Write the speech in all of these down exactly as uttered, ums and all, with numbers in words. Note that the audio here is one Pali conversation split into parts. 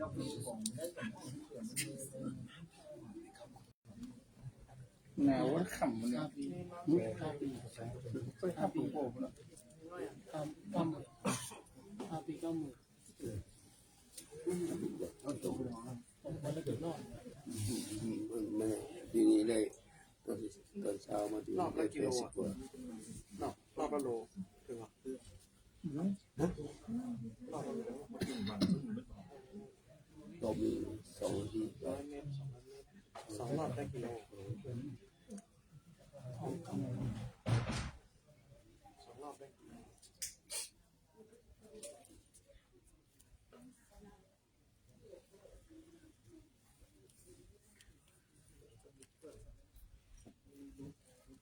แนวว่าขำมันเนี่ย ห้าปี ห้าปี ไปห้าปี เก้า เก้าหมื่น ห้าปี เก้าหมื่น มัน มัน ปีนี้ได้ ตอน ตอนเช้ามาถึง รอบละกิโล ได้แปดสิบกว่า รอบ รอบละโล ถึงเหรอ รอบหนึ่ง สองนาที สองรอบได้กิโล สองรอบได้กิโล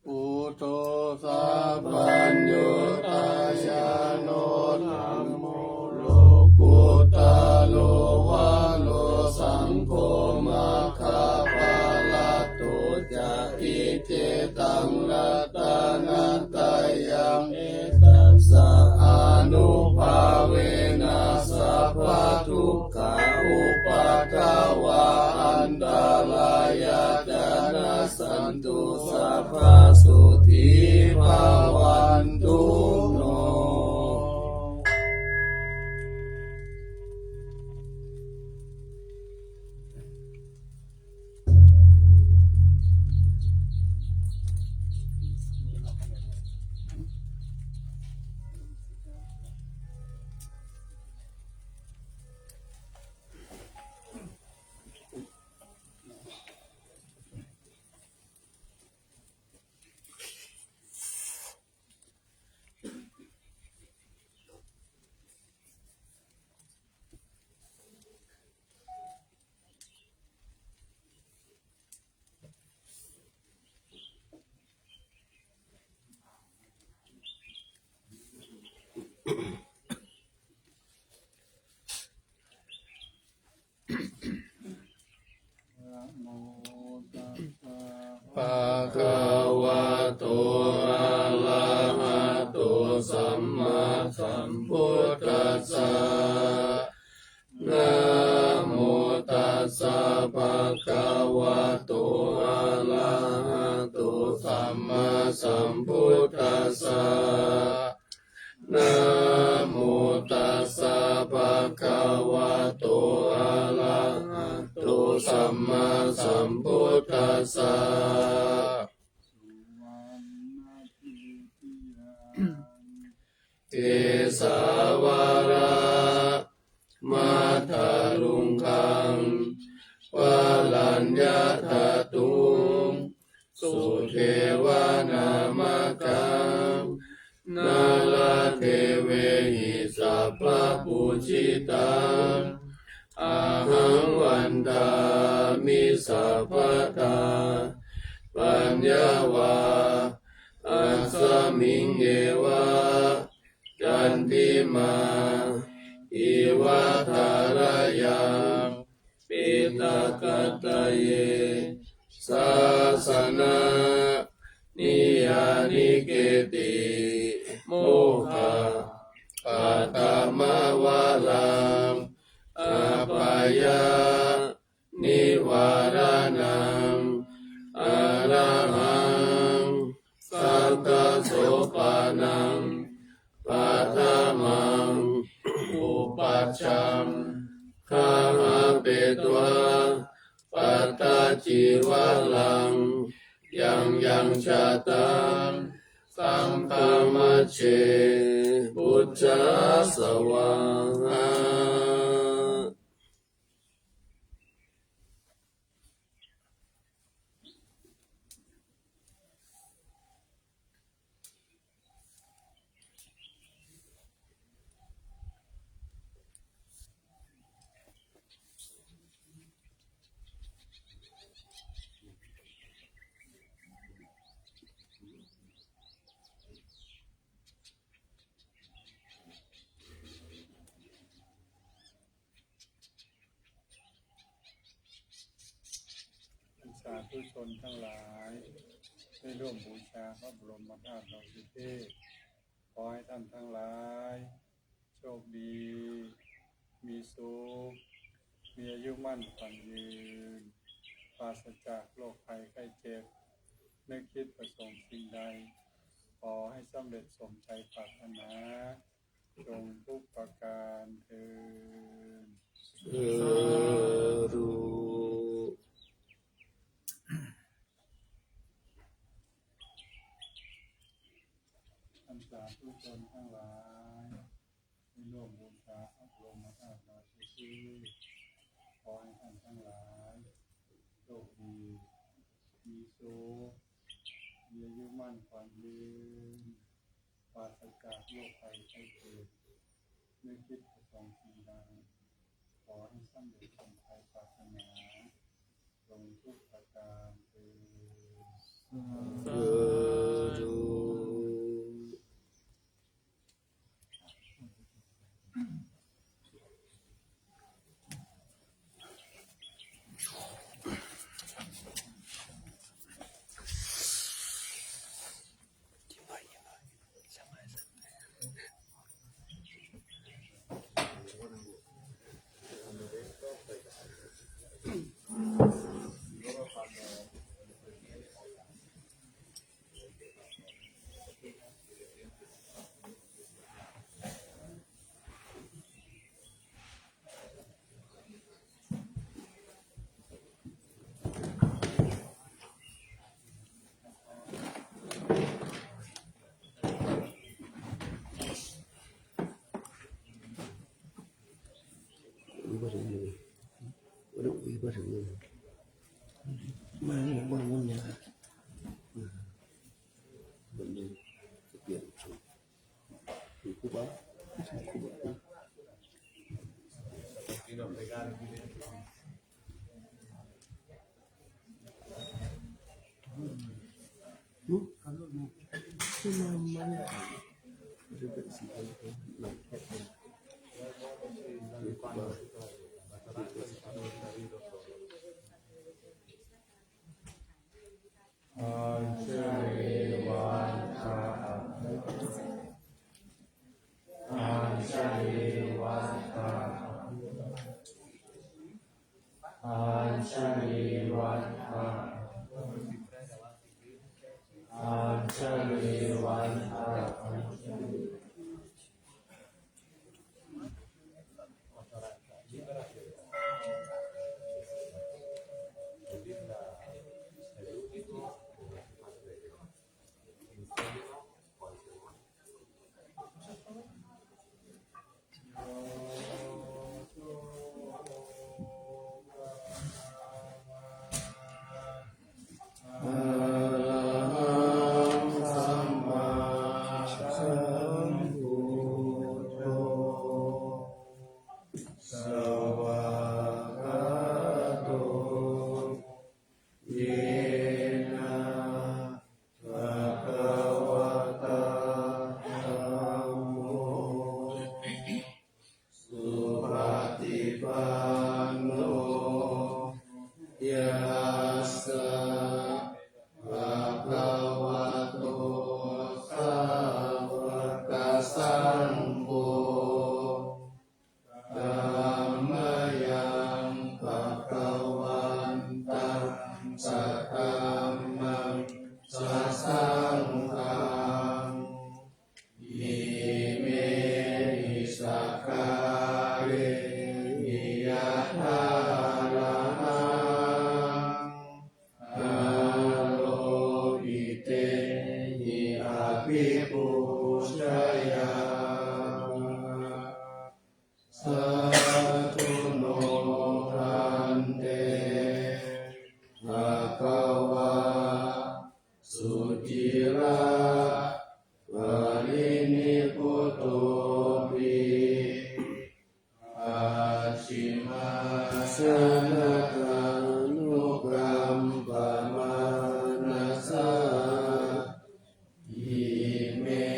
Buddho sabbaññutañāṇo dhammo lokuttaro varo saṅgho maggaphalaṭṭho ca. Iccetaṃ ratanattayaṃ etaṃ saha ānubhāvena sabbadukkhā upaddavā antarāyā ca nassantu sabbasotthī bhavantu no. ภะคะวะโต อะระหะโต สัมมาสัมพุทธัสสะ Namo tassa bhagavato arahato sammāsambuddhassa. Namo tassa bhagavato arahato sammāsambuddhassa. Kesavaramataruṅgaṃ varaññatatuṃ sudevanāmakam nāḷādevehi sabbapūjitaṃ ahaṃ vandāmi sabbadā. Paññā va asmiṃ yeva candimā iva thārayaṃ piṭakattaye sāsana niyanike ti mokkhapaddamavaraṃ apāya nivāraṇaṃ arahaṃ satta soppanaṃ paṭhamaṃ upajjhaṅgāhapetvā pattacīvaraṃ yaṃ yaṃ jātaṃ saṅghamajjhe pūjā svāhā. สาธุชนทั้งหลาย ได้ร่วมบูชาพระบรมธาตุดอยสุเทพ ขอให้ท่านทั้งหลาย โชคดี มีสุข มีอายุมั่นขวัญยืน ปราศจากโรคภัยไข้เจ็บ นึกคิดประสงค์สิ่งใด ขอให้สำเร็จสมใจปรารถนา จงทุกประการเทอญ สาธุ ท่านสาธุชนทั้งหลาย ได้ร่วมบูชาพระบรมธาตุราชสีห์ ขอให้ท่านทั้งหลาย โชคดี มีสุข มีอายุมั่นขวัญยืน ปราศจากโรคภัยไข้เจ็บ นึกคิดประสงค์สิ่งใด ขอให้สำเร็จสมใจปรารถนา จงทุกประการเทอญ สาธุ Añjalikāraṇā. Añjalikāraṇā. Añjalikāraṇā. Añjalikāraṇā. Arahaṃ sammāsambuddho, svākkhāto yena bhagavatā dhammo, supaṭipanno yassa bhagavato sāvakasaṅgho, tammayaṃ bhagavantaṃ sadhammaṃ sasaṅghaṃ, imehi sakkārehi yathārahaṃ āropitehi abhipūjayāma. Sādhu no bhante bhagavā suciraparinibbutopi, pacchimājanatānukampamānasā, ime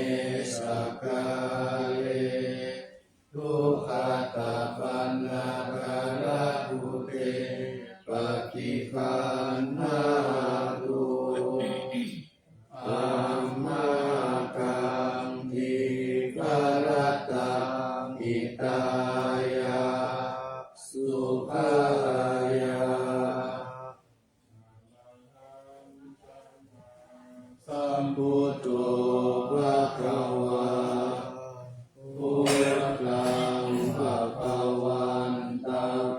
sakkāre duggatapaṇṇākārabhūte paṭiggaṇhātu. Amhākaṃ dīgharattaṃ hitāya, sukhā Sambuddho bhagavā, buddhaṃ bhagavantaṃ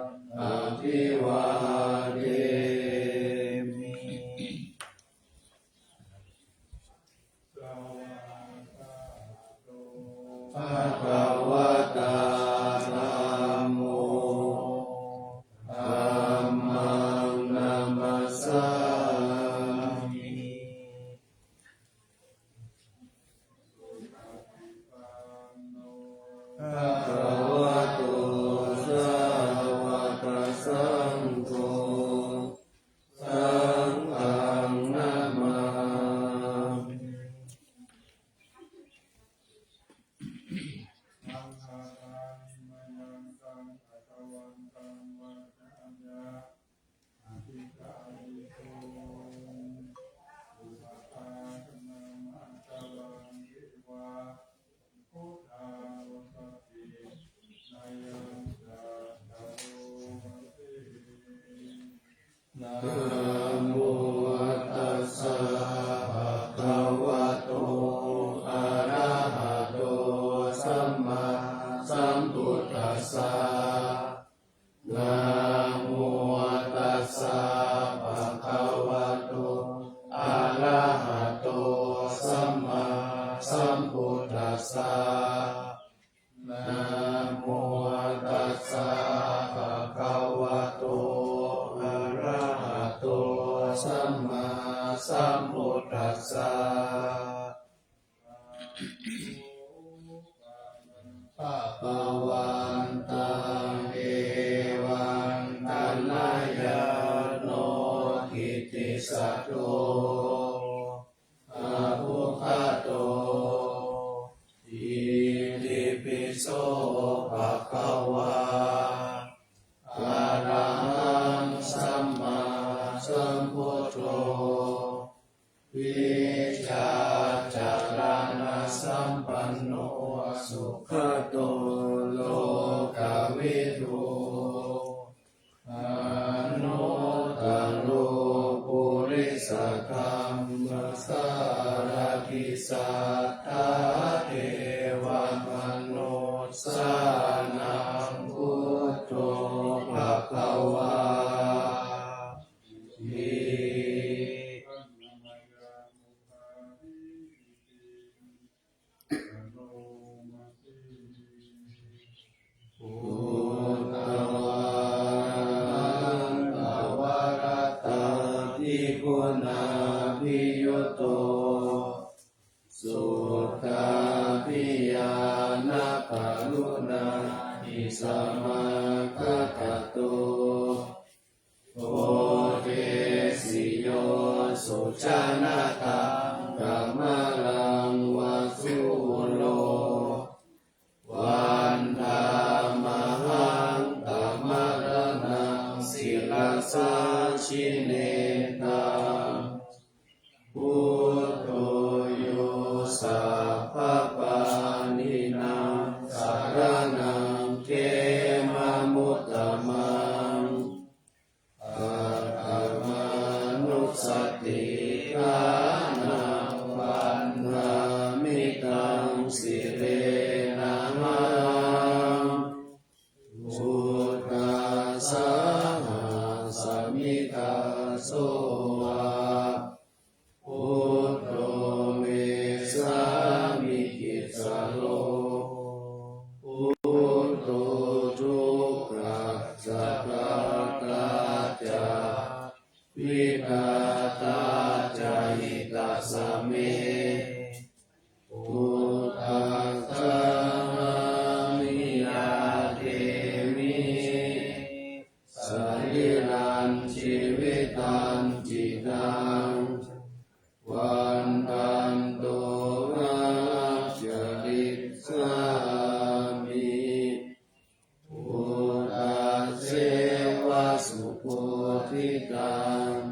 abhivādemi. Bhagavatā dhammo, dhammaṃ namassāmi. Bhagavato sāvakasaṅgho, saṅghaṃ namāmi. Namo tassa bhagavato arahato sammāsambuddhassa. Namo tassa bhagavato arahato sammāsambuddhassa. Namo tassa bhagavato arahato sammāsambuddhassa. Bhagavantaṃ evaṃ kalyāṇo kittisaddo abbhuggato. Itipi so bhagavā arahaṃ sammāsambuddho vijjācaraṇasampanno sugato lokavidū anuttaro purisadammasārathi satthā devamanussānaṃ buddho bhagavāti. Buddhavārahantavaratādiguṇābhiyutto suddhābhiñāṇakaruṇāhi samāgatatto bodhesi yo sujanataṃ kamalaṃva sūro vandāmahaṃ tamaraṇaṃ sirasā jinendaṃ. Buddho yo sabbapāṇīnaṃ saraṇaṃ khemamuttamaṃ. Katvānusatthidānaṃ vandāmi taṃ sirenahaṃ. Buddhassāhasmi dāso va buddho me sāmikissaro. Buddho dukkhassa ghātā ca vidhātā ca hitassa me. Buddhassāhasmi yācemi sarīrañjīvitañcidaṃ. Vandantohaṃcārissāmi buddhasseva subodhitaṃ.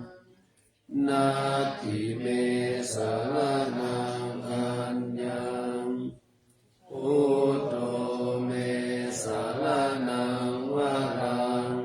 Natthi me saraṇaṃ aññaṃ, buddho me saraṇaṃ varaṃ.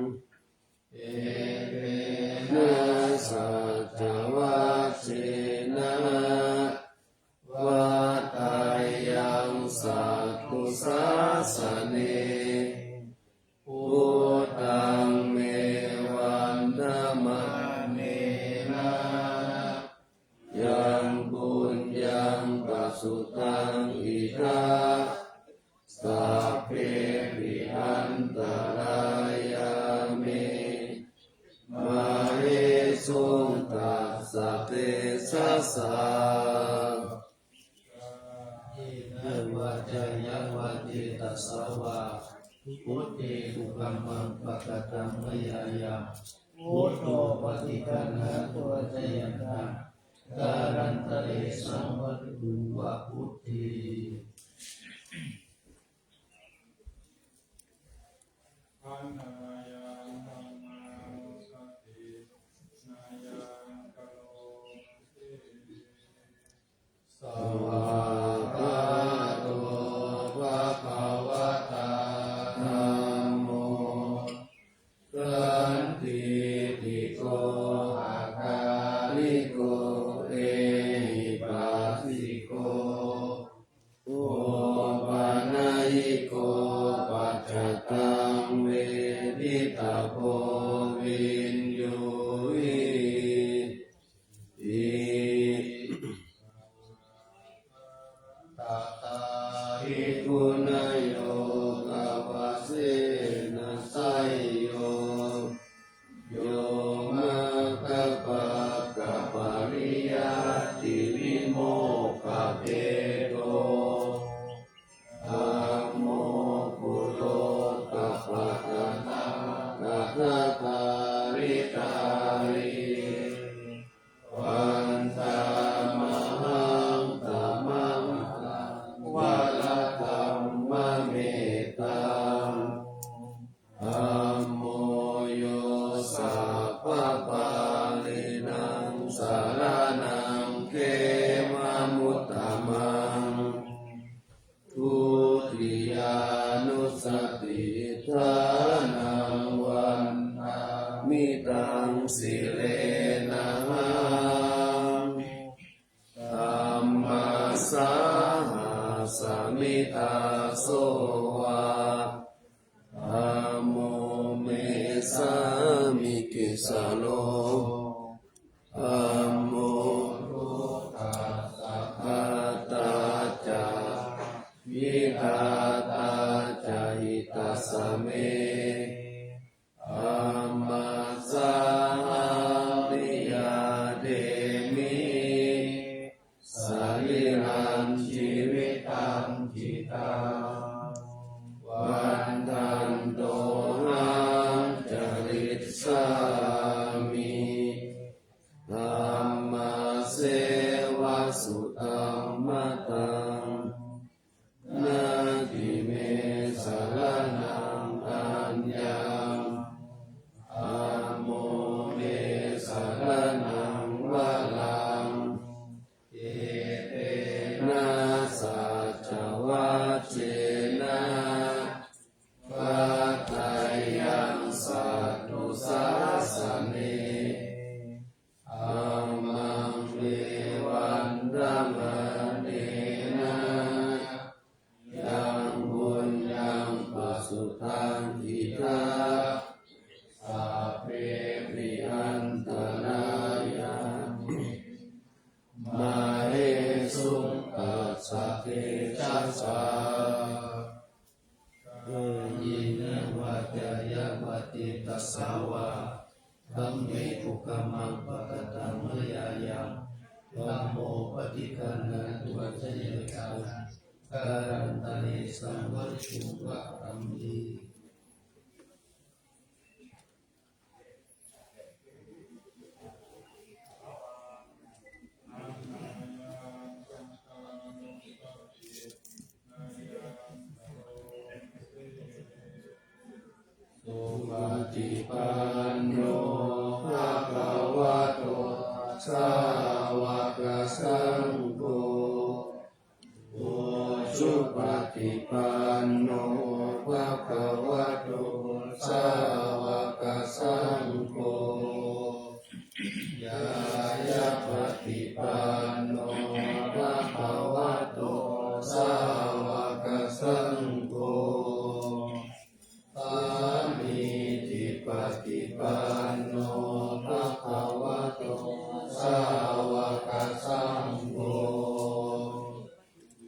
Sa. Kāyena vācāya va cetasā vā, buddhe kukammaṃ pakataṃ mayā yaṃ, buddho paṭiggaṇhatu accayantaṃ, kālantare saṃvarituṃ va buddhe. Ṭhānāya dhammānussatinayaṃ karomati. Svākkhāto bhagavatā dhammo, sandiṭṭhiko akāliko ehipassiko, opanayiko paccattaṃ veditabbo viññūhīti. Tathāpi guṇayogavasena seyyo, yo maggapākapariyattivimokkhabhedo, dhammo kulokapatanā tathāgaritāri, vandāmahaṃ taṃ mahantavaradhammametaṃ. Dhammo yo sabbapāṇīnaṃ saraṇaṃ khemamuttamaṃ, dutiyānussatiṭṭhānaṃ vandāmi taṃ sirenahaṃ. Dhammassāhasmi dāso va, dhammo me sāmikissaro, dhammo buddhassa ghātā ca, vidhātā ca hitassa me, dhammassāhaṃ niyyādemi sarīrañjīvitañcidaṃ, vandantohaṃ carissāmi dhammasseva sudhammataṃ. Natthi me saraṇaṃ aññaṃ, dhammo me saraṇaṃ varaṃ, etena saccavajjena vaḍḍheyyaṃ satthu sāsane. Dhammaṃ me vandamānena yaṃ puññaṃ pasutaṃ idha, sabbepi antarāyā māhesuṃ tassa tejasā. Kāyena vācāya va cetasā vā, dhamme kukammaṃ pakataṃ mayā yaṃ, dhammo paṭiggaṇhatu accayantaṃ, kālantare saṃvarituṃ va dhamme. Supaṭipanno bhagavato sāvakasaṅgho, ujupaṭipanno bhagavato sāvakasaṅgho, ñāyapaṭipanno bhagavato sāvakasaṅgho, sāmīcipaṭipanno bhagavato sāvakasaṅgho,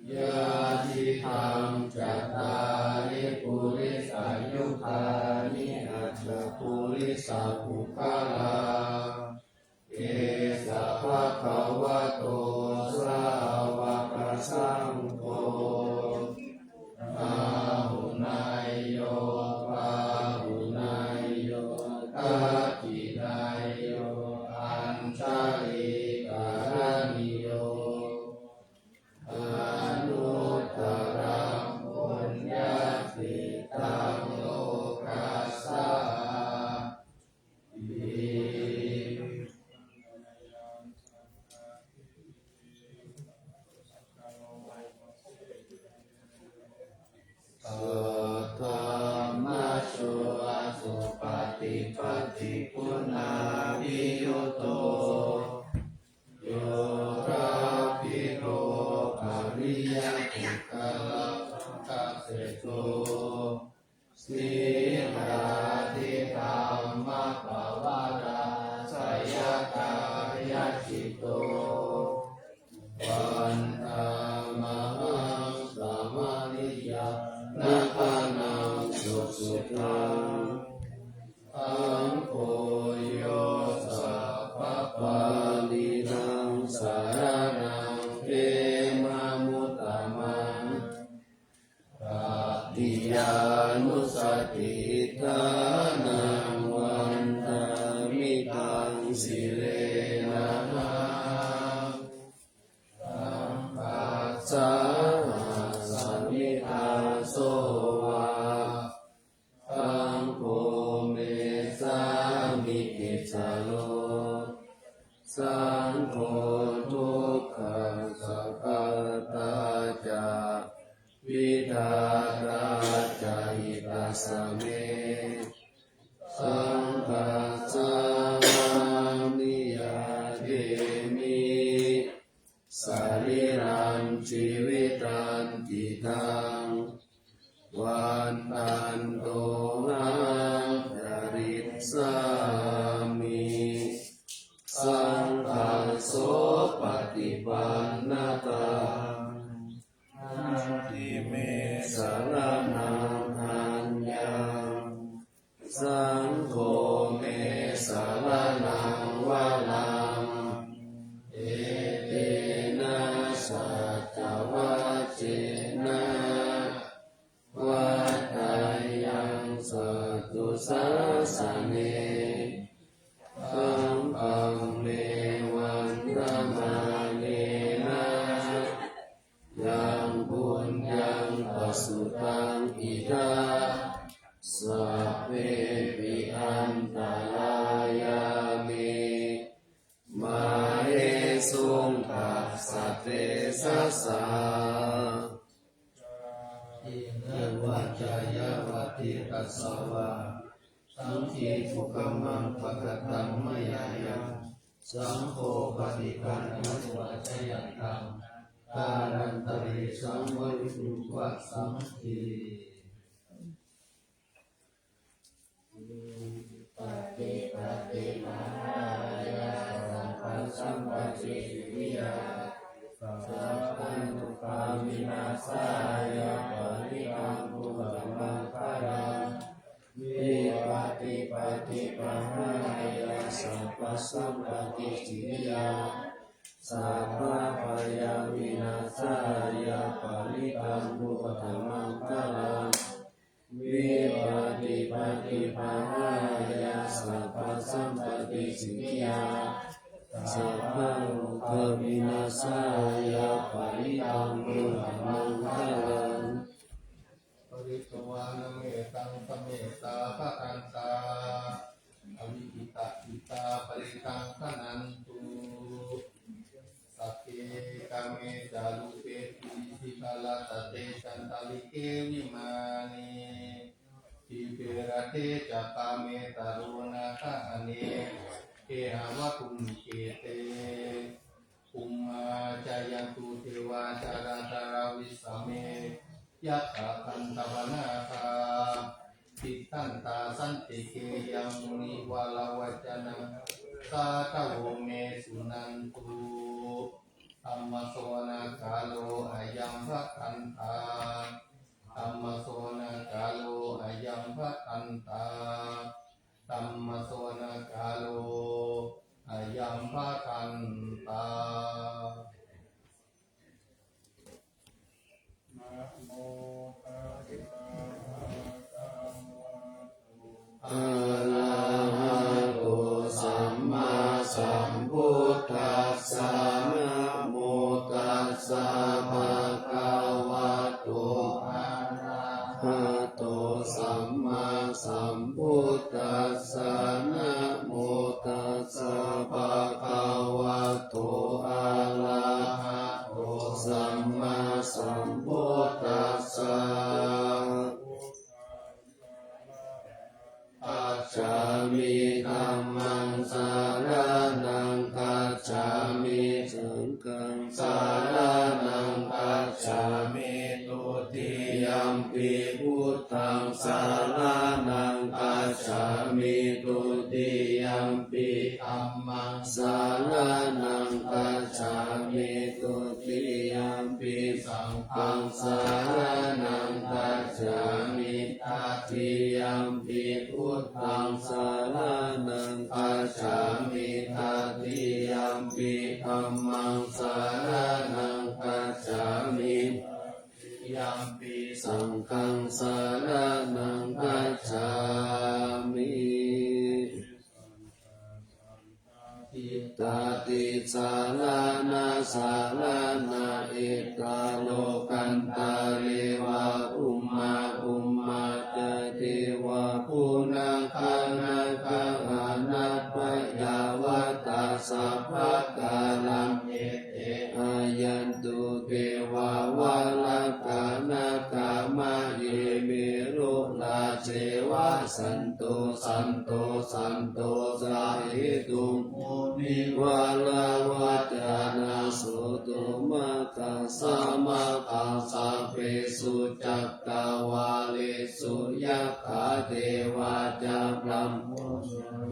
yadidaṃ cattāri purisayugāni aṭṭha purisapuggalā, Esa bhagavato sāvakasaṅgho, āhuneyyo pāhuneyyo dakkhiṇeyyo añjalikaraṇīyo, anuttaraṃ puññakkhettaṃ lokassāti. Saddhammajo ajo paṭipatti guṇābhiyutto, yoṭṭhabbidho ariyapuggalasaṅghaseṭṭho, sīlādidhammapavarāsayakāyacitto, vandāmahaṃ samariyāna gaṇaṃ susuddhaṃ. Saṅgho yo sabbapāṇīnaṃ saraṇaṃ khemamuttamaṃ, tatiyānussatiṭṭhānaṃ vandāmi taṃ sirenahaṃ. Saṅghassa esami daso va, saṅgho me sāmikissaro, saṅgho dukkhassa ghātā ca vidhātā ca hitassa me, saṅghassāham niyyādemi sarīrañjīvitañcidaṃ, vandantohaṃ carissāmi saṅghassopaṭipannatā, natthi me saraṇaṃ aññaṃ, saṅgho me saraṇaṃ varaṃ, etena saccavajjena vaḍḍheyyaṃ satthu sāsane, saṅghaṃ me vandamānena yaṃ puññaṃ pasutaṃ idha, sabbepi antarāyā me māhesuṃ tassa tejasā. Kāyena vācāya va cetasā vā, saṅghe kukammaṃ pakataṃ mayā yaṃ, saṅgho paṭiggaṇhatu accayantaṃ, kālantare saṃvarituṃ va saṅghe. Vipattipaṭibāhāya sabbasampattisiddhiyā, sabbadukkhavināsāya parittaṃ brūtha maṅgalaṃ. Vipattipaṭibāhāya sabbasampattisiddhiyā, sabbabhayavināsāya parittaṃ brūtha maṅgalaṃ. Vipattipaṭibāhāya sabbasampattisiddhiyā, sabbarogavināsāya parittaṃ brūtha maṅgalaṃ. Pharitvāna mettaṃ samettā bhadantā, avikkhittacittā parittaṃ bhaṇantu. Sagge kāme ca rūpe girisikharataṭe cantalikkhe vimāne, dīpe raṭṭhe ca gāme taruvanagahane gehavatthumhi khette, bhummā cāyantu devā jalathalavisame yakkhagandhabbanāgā, tiṭṭhantā santike yaṃ munivaravacanaṃ sādhavo me suṇantu. Dhammassavanakālo ayambhadantā. Dhammassavanakālo ayambhadantā. Dhammassavanakālo Ayaṃ bhadantā. Namo tassa bhagavato arahato sammāsambuddhassa. Namo tassa bhagavato arahato sammāsambuddhassa. Namo tassa bhagavato arahato sammāsambuddhassa. Gacchāmi. Dhammaṃ saraṇaṃ gacchāmi. Saṅghaṃ saraṇaṃ gacchāmi. Dutiyampi buddhaṃ saraṇaṃ gacchāmi. Dutiyampi dhammaṃ saraṇaṃ gacchāmi. Dutiyampi saṅghaṃ saraṇaṃ gacchāmi. Tatiyampi buddhaṃ saraṇaṃ gacchāmi. Tatiyampi dhammaṃ saraṇaṃ gacchāmi. Tatiyampi saṅghaṃ saraṇaṃ gacchāmi. Ṭhitā tisaraṇasaraṇā. Ettālokantareva bhummā bhummā ca devā bhunnakā nāgā anāpā yāvatā sabbakālaṃ ete āyantu devā valakā nāgā mahimeru rājeva santo santo santosahetuṃ munivaravacanaṃ suṇātu maggassa maggā sabbesu cakkavāḷesu yakkha devā ca brahmā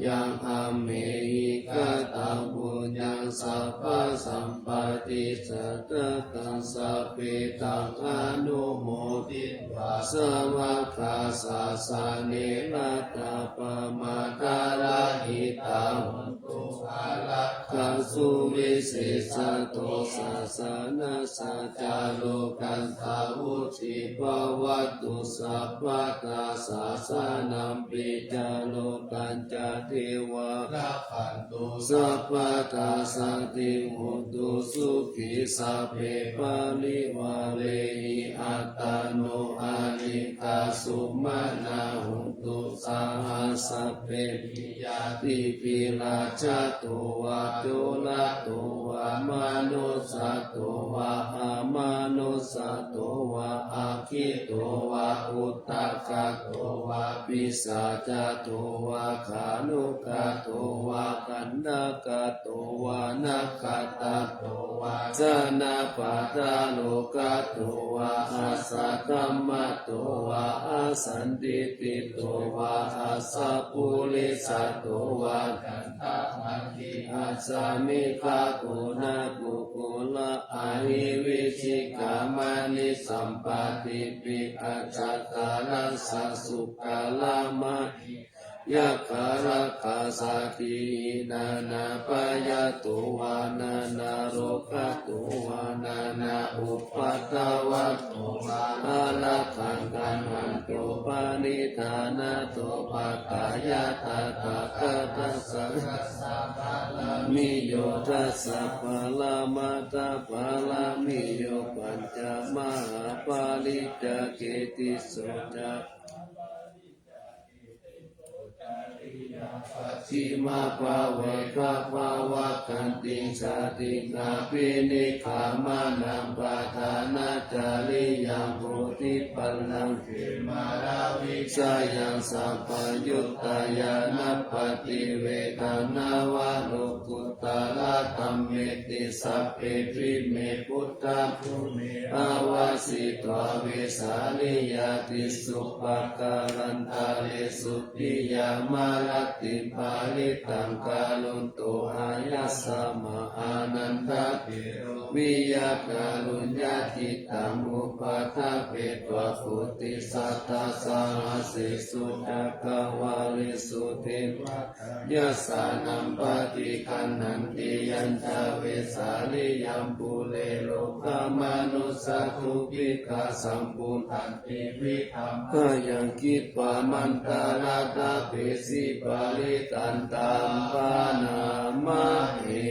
yaṃ amhehi kataṃ puññaṃ sabbasampattisadākaṃ sabbe taṃ anumoditvā sāvakā sāsane ratā pamādarahitā hontu ārakkhaṃ suvisesāto sāsanassa ca lokassa vuḍḍhī bhavatu sabbadā. Sāsanampi ca lokañca devā rakkhantu sabbadā saddhiṃ hotu sukhī sabbe parivārehi attano anekā sumanā hontu saha sabbehi ñātibhi. Rājato vā corato vā manussato vā amanussato vā aggito vā udakato vā pisācato vā khāṇukato vā kaṇṭakato vā nakkhattato vā janapadarogato vā asaddhammato vā asandiṭṭhito vā asappurisato vā kaṇṭamāgī asāmigagonakukula ahi vicchikamaṇisappadīpi acchataraccha sukkalamāhi yakkharakkhasaddhihi nānābhayato vā nānārogato vā nānāupaddavato vā ārakkhaṃ gaṇhantu paṇidhānato. Patthāya tathāgatassa dasapāramiyo dasaparamatthapāramiyo pañcamahāpariccāge tisso ca pacchimabhave gabbhāvakkantiṃ jātiṃ abhinikkhamanaṃ padhānacariyaṃ bodhipallaṅke māravijayaṃ sabbaññutañāṇappaṭivedhaṃ navalokuttaradhammeti sabbepime buddhabhūme āvajjitvā vesāliyā tīsu pākārantaresu tiyāmarattam Tiṃ parittaṃ karonto āyasmā ānandatthero viya kāruññacittaṃ upaṭṭhapetvā koṭisatasahassesu cakkavāḷesu devatā yassāṇaṃ paṭiggaṇhanti yañca vesāliyaṃ pure rogāmanussadubbhikkhasambhūtantividhaṃ bhayaṃ khippamantarattavesaṃ parittaṃ taṃ bhaṇāma he.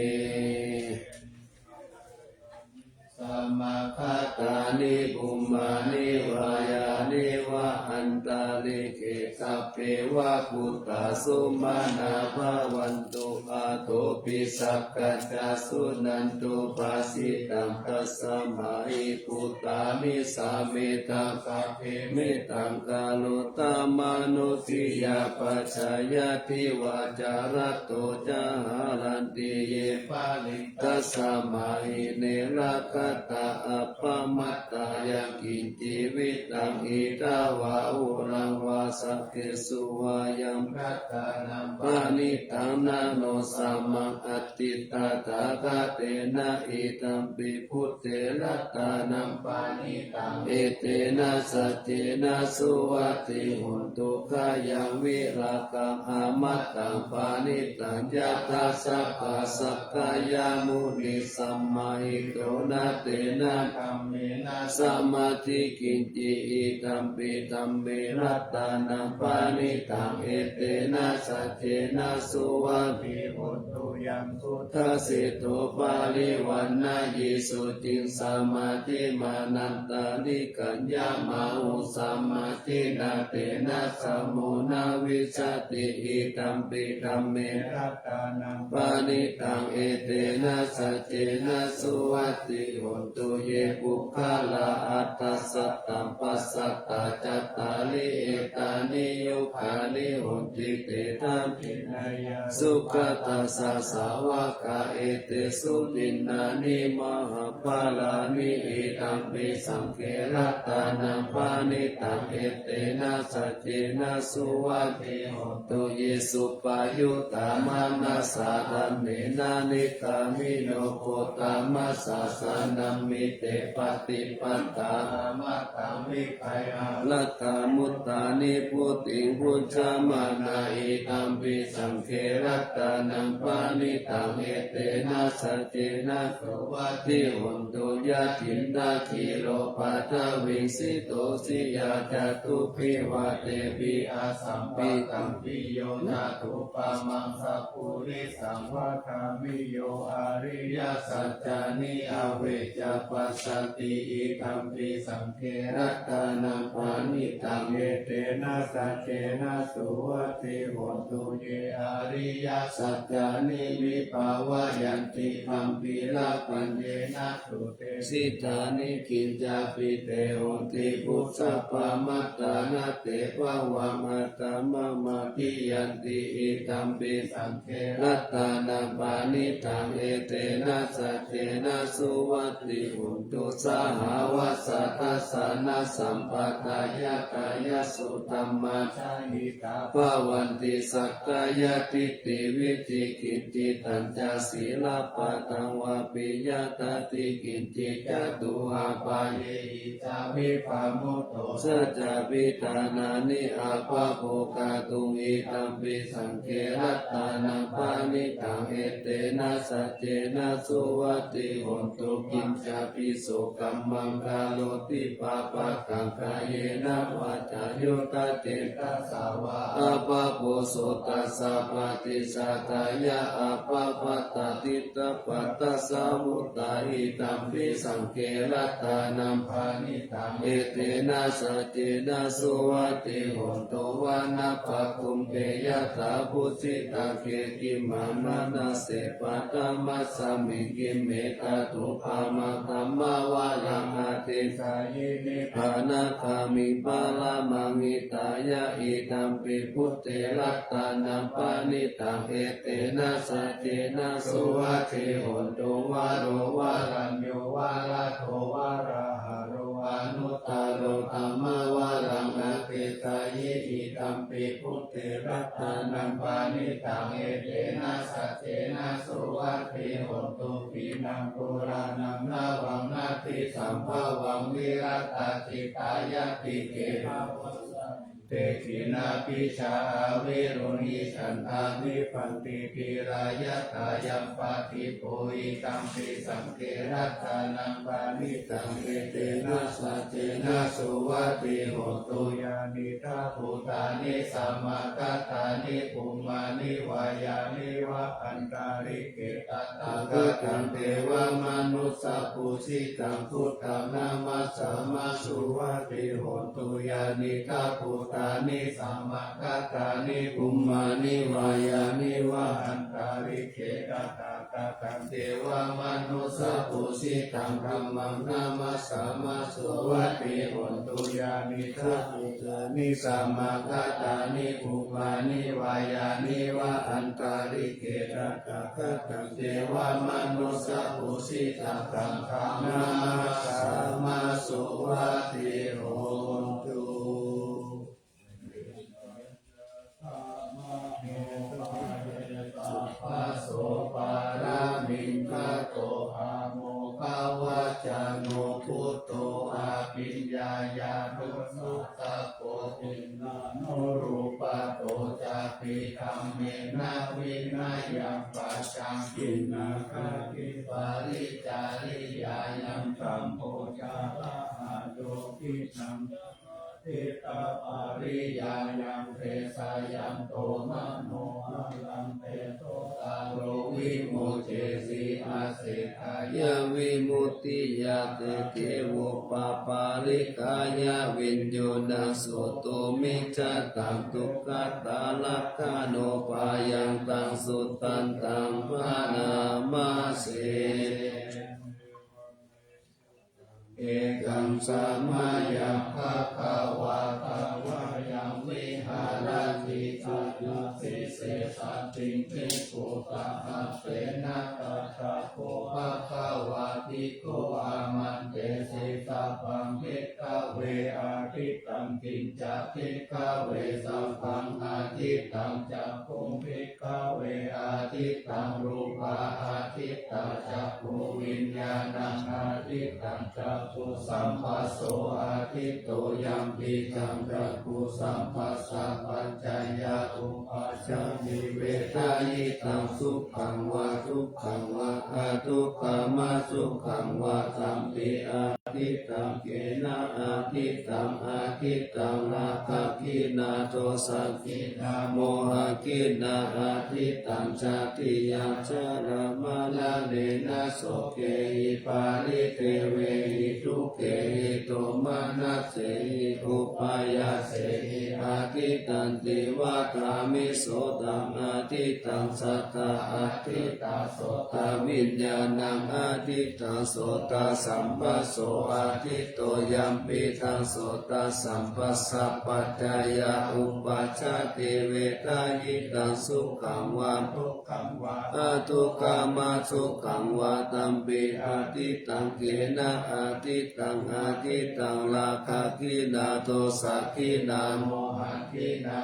Samāgatāni bhummāni vā yāni va antalikkhe sabbeva bhūtā sumanā bhavantu athopi sakkacca suṇantu bhāsitaṃ. Tasmā hi bhūtā nisāmetha sabbe mettaṃ karotha mānusiyā pajāya divā ca ratto ca haranti ye baliṃ tasmā hi ne rakkhatha appamattā. Yaṃ kiñci vittaṃ idha vā huraṃ vā saggesu vā yaṃ ratanaṃ paṇītaṃ na no samaṃ atthi tathāgatena idampi buddhe ratanaṃ paṇītaṃ etena saccena suvatthi hotu. Khayaṃ virāgaṃ amataṃ paṇītaṃ yadajjhagā sakyamunī samāhito na tena dhammena samatthi kiñci idampi dhamme ratanaṃ paṇītaṃ etena saccena suvatthi hotu. Yaṃ suddhaseṭṭho parivaṇṇayī suciṃ samādhimānantarikaññamāhu samādhinā tena samo na vijjati idampi dhamme ratanaṃ paṇītaṃ etena saccena suvatthi hotu. Ye puggalā aṭṭha sataṃ pasatthā cattāri etāni yugāni honti te dakkhiṇeyyā sugatassa sāvakā etesu dinnāni mahapphalāni idampi saṅghe ratanaṃ paṇītaṃ etena saccena suvatthi hotu. Ye suppayuttā manasā daḷhena nikkāmino gotamasāsanamhi te pattipattā amataṃ vigayha laddhā mudhā nibbutiṃ bhuñjamānā idampi saṅghe ratanaṃ paṇītaṃ etena saccena suvatthi hotu. Yathindakhīlo paṭhaviṃ sito siyā catubbhi vātebhi asampattaṃ viyojathupamaṃ sappurisaṃ vadāmi yo ariyasaccāni avecca passati idampi saṅghe ratanaṃ paṇītaṃ etena saccena suvatthi hotu. Ye ariyasaccāni vibhāvayanti gambhīrapaññena sutesittāni kiñcāpi te honti bhusappamattā na te bhavaṃ aṭṭhamamādiyanti idampi saṅghe ratanaṃ paṇītaṃ etena saccena suvatthi hotu. Sahāvassa dassanasampadāya kāyasuddhamajjhahitvā bhavanti sakkāyadiṭṭhi vicikicchitañca sīlabbataṃ vāpi yadatthi kiñci catūhapāyehi ca vippamutto saccavijānāti abhabbo kātuṃ idampi saṅghe ratanaṃ paṇītaṃ etena saccena suvatthi hotu. Kiñcāpi so kammaṃ karoti pāpakaṃ kāyena vācāyuda cetasā vā abhabbo so tassa paṭicchādāya abhabbatā diṭṭhapadassa vuttā idampi saṅghe ratanaṃ paṇītaṃ etena saccena suvatthi hotu. Vanappagumbe yathā bhussitagge gimhānamāse paṭhamasmiṃ gimhe tathūpamaṃ dhammavaraṃ ādesayī nibbānagāmiṃ paramaṃ hitāya idampi buddhe ratanaṃ paṇītaṃ etena saccena suvatthi hotu. Varo varaññū varado varāharo anuttaro dhammavaraṃ adesayi. Idampi buddhe ratanaṃ paṇītaṃ, etena saccena suvatthi hotu. Khīṇaṃ purāṇaṃ navaṃ natthi sambhavaṃ, virattacittāyatike bhavasmiṃ te khīṇabījā avirūḷhichandā, nibbanti dhīrā yathāyampadīpo. Idampi saṅghe ratanaṃ paṇītaṃ, etena saccena suvatthi hotu. Yānīdha bhūtāni samāgatāni, bhummāni vā yāni va antalikkhe, tathāgataṃ devamanussapūjitaṃ, buddhaṃ namassāma suvatthi hotu. Yānīdha bhūtāni samāgatāni, bhummāni vā yāni va antalikkhe, tathāgataṃ devamanussapūjitaṃ, dhammaṃ namassāma suvatthi hotu. Yānīdha bhūtāni samāgatāni, bhummāni vā yāni va antalikkhe, tathāgataṃ devamanussapūjitaṃ, saṅghaṃ namassāma suvatthi hotu. Sabbaso pāramī gato, amoghavaccano buddho, abhiññāya dhuddhako, tiṇṇannūpādo ca abhidhammena vinayaṃ, paccaṅgiṃ āgati paricariyaṃ, sambhojarahato khīṇaṃ, ṭhitapariyāyaṃ, desayanto manoharaṃ, tesotaro vimuccesi, aseṭṭhāya vimuttiyā. Te devopapālikāya viññunaṃ, sothu micchataṃ, dukkhāta lakkhaṇo, bhayantaṃ sudantaṃ, bhaṇāma se. Ekaṃ samayaṃ bhagavā, dhammaṃ viharati cakkhāṭe, saddhiṃ bhikkhusahassena, tatra kho bhagavā bhikkhū āmantesi, sabbaṃ bhikkhave ādittaṃ. Kiñca bhikkhave sabbaṃ ādittaṃ? Cakkhuṃ bhikkhave ādittaṃ, rūpā ādittā, cakkhuviññāṇaṃ ādittaṃ, cakkhusamphasso āditto, yampidaṃ cakkhusamphassapaccayā uppajjati vedayitaṃ, sukhaṃ vā dukkhaṃ vā adukkhamasukhaṃ vā, tampi ādittaṃ. Kena ādittaṃ? Ādittaṃ rāgagginā dosagginā mohagginā, ādittaṃ jātiyā jarāmaraṇena, sokehi paridevehi dukkhehi domanassehi upāyāsehi, ādittaṃ ceva vadāmi. Sotaṃ ādittaṃ, saddā ādittā, sotaviññāṇaṃ ādittaṃ, sotasamphasso āditto, yampidaṃ sotasamphassapaccayā uppajjati vedayitaṃ, sukhaṃ vā dukkhaṃ vā adukkhamasukhaṃ vā, tampi ādittaṃ. Kena ādittaṃ? Ādittaṃ rāgagginā dosagginā mohagginā,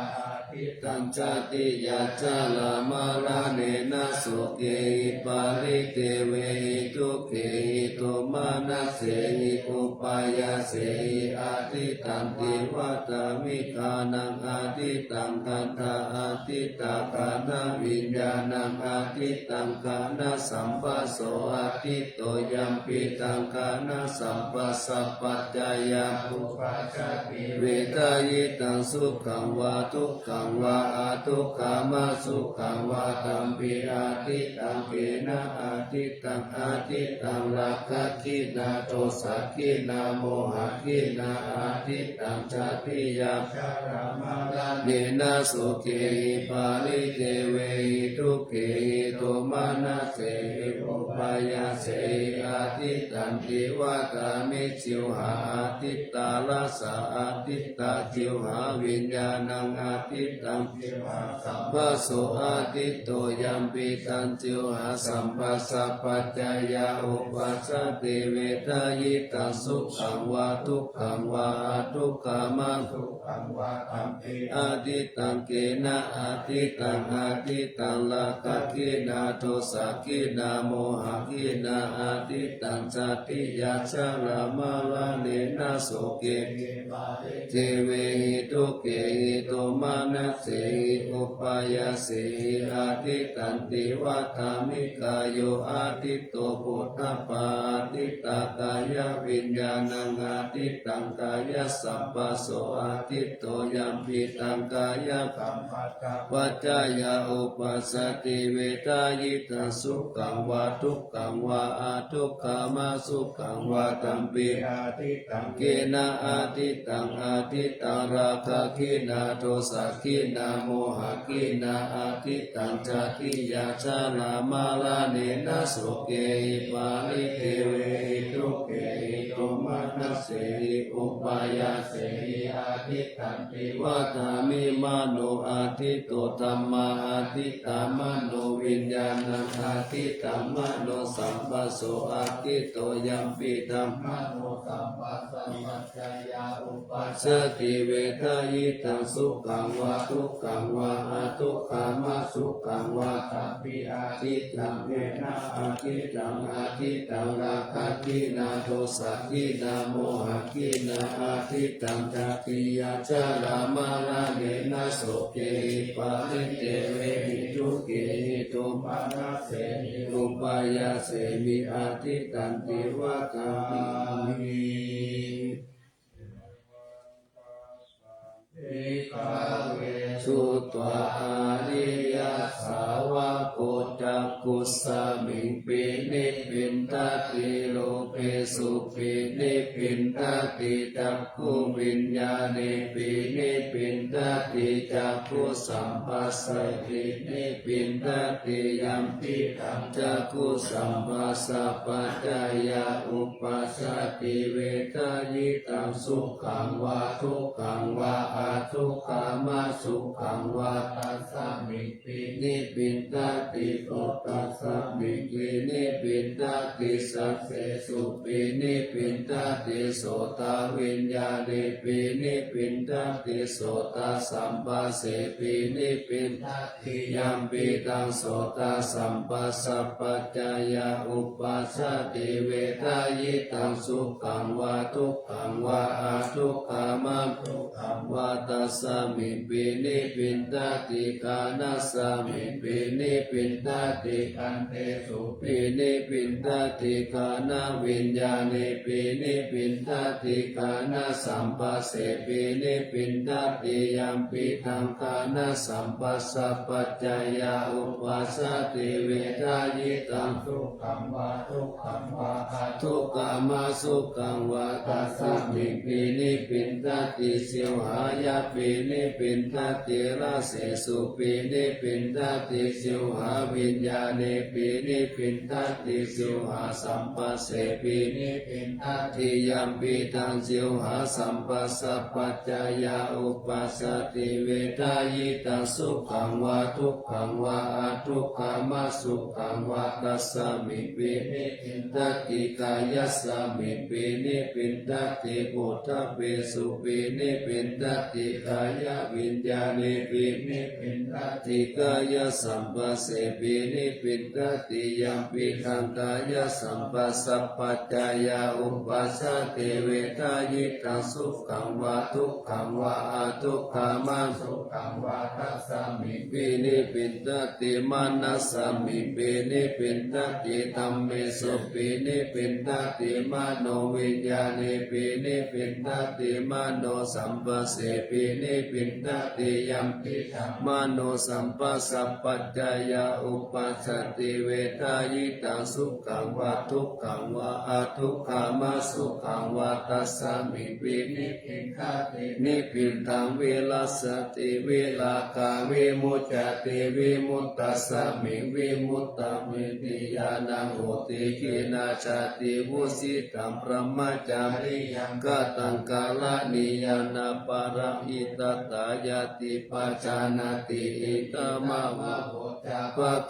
ādittaṃ jātiyā jarāmaraṇena, sokehi paridevehi dukkhehi domanassehi upāyāsehi, ādittaṃ ceva vadāmi. Ghānaṃ ādittaṃ, gandhā ādittā, ghānaviññāṇaṃ ādittaṃ, ghānasamphasso āditto, yampidaṃ ghānasamphassapaccayā uppajjati vedayitaṃ, sukhaṃ vā dukkhaṃ vā adukkhamasukhaṃ vā, tampi ādittaṃ. Kena ādittaṃ? Ādittaṃ rāgagginā dosagginā mohagginā, ādittaṃ jātiyā jarāmaraṇena, sokehi paridevehi dukkhehi domanassehi upāyāsehi, ādittaṃ ceva vadāmi. Jivhā ādittā, rasā ādittā, jivhāviññāṇaṃ ādittaṃ, jivhāsamphasso āditto, yampidaṃ jivhāsamphassapaccayā uppajjati vedayitaṃ sukhaṃ vā dukkhaṃ vā adukkhamasukhaṃ vā tampi ādittaṃ. Kena ādittaṃ? Ādittaṃ rāgagginā dosagginā mohagginā ādittaṃ jātiyā jarāmaraṇena sokehi paridevehi dukkhehi domanassehi upāyāsehi ādittanti vadāmi. Kāyo āditta phoṭṭhabbā ādittā kāyaviññāṇaṃ ādittaṃ kāyasam- phasso āditta yampidaṃ kāyasamphassapaccayā uppajjati vedayitaṃ sukhaṃ vā dukkhaṃ vā adukkhamasukhaṃ vā tampi ādittaṃ. Kena ādittaṃ? Ādittaṃ rāgagginā dosagginā mohagginā ādittaṃ jātiyā jarāmaraṇena sokehi paridevehi dukkhehi domanassehi upāyāsehi ādittanti vadāmi. Mano āditta dhammā ādittā manoviññāṇaṃ ādittaṃ manosamphasso āditta yampidaṃ manosamphassapaccayā uppajjati vedayitaṃ sukhaṃ vā dukkhaṃ vā adukkhamasukhaṃ vā tampi ādittaṃ. Kena ādittaṃ? Ādittaṃ rāgagginā dosagginā mohagginā ādittaṃ jātiyā jarāmaraṇena sokehi paridevehi dukkhehi domanassehi upāyāsehi ādittanti vadāmi. Bhikkhave sutvā ariyasāvako cakkhusmiṃ pinibbindati rūpesu pinibbindati cakkhuviññāṇe pinibbindati cakkhusamphassaye pinibbindati yampidaṃ cakkhusamphassapaccayā uppajjati vedayitaṃ sukhaṃ vā dukkhaṃ vā adukkhamasukhaṃ vā tasmiṃ pinibbindati sotasmiṃ pinibbindati saddesu pinibbindati sotaviññāṇe pinibbindati sotasamphassaye pinibbindati yampidaṃ sotasamphassapaccayā uppajjati vedayitaṃ sukhaṃ vā dukkhaṃ vā adukkhamasukhaṃ vā tasmiṃ pinibbindati ghānasmiṃ pinibbindati gandhesu pinibbindati ghānaviññāṇe pinibbindati ghānasamphassaye pinibbindati yampidaṃ ghānasamphassapaccayā uppajjati vedayitaṃ sukhaṃ vā dukkhaṃ vā adukkhamasukhaṃ vā tasmiṃ pinibbindati sivhāya pinibbindati rasesu pinibbindati sivhaviññāṇe pinibbindati sivhasamphassaye pinibbindati yampidaṃ sivhasamphassapaccayā uppajjati vedayitaṃ sukhaṃ vā dukkhaṃ vā adukkhamasukhaṃ vā tasmiṃ pinibbindati kāyasmiṃ pinibbindati phoṭṭhabbesu pinibbindati kāyaviññāṇe pinibbindati kāyasamphassaye pinibbindati yampidaṃ kāyasamphassapaccayā uppajjati vedayitaṃ sukhaṃ vā dukkhaṃ vā adukkhamasukhaṃ vā tasmiṃ pinibbindati manasmiṃ pinibbindati dhammesu pinibbindati manoviññāṇe pinibbindati manosamphassaye pinibbindati yampidaṃ manosamphassapaccayā uppajjati vedayitaṃ sukhaṃ vā dukkhaṃ vā adukkhamasukhaṃ vā tasmiṃ pinibbindati nibbi- nibbidaṃ virajjati virāgā vimuccati vimuttasmiṃ vimuttamitti ñāṇaṃ hoti. Khīṇā jāti, vusitaṃ brahmacariyaṃ, kataṃ karaṇīyaṃ, napparaṃ itthattāyāti pajānāti. Idamavoca bhagavā.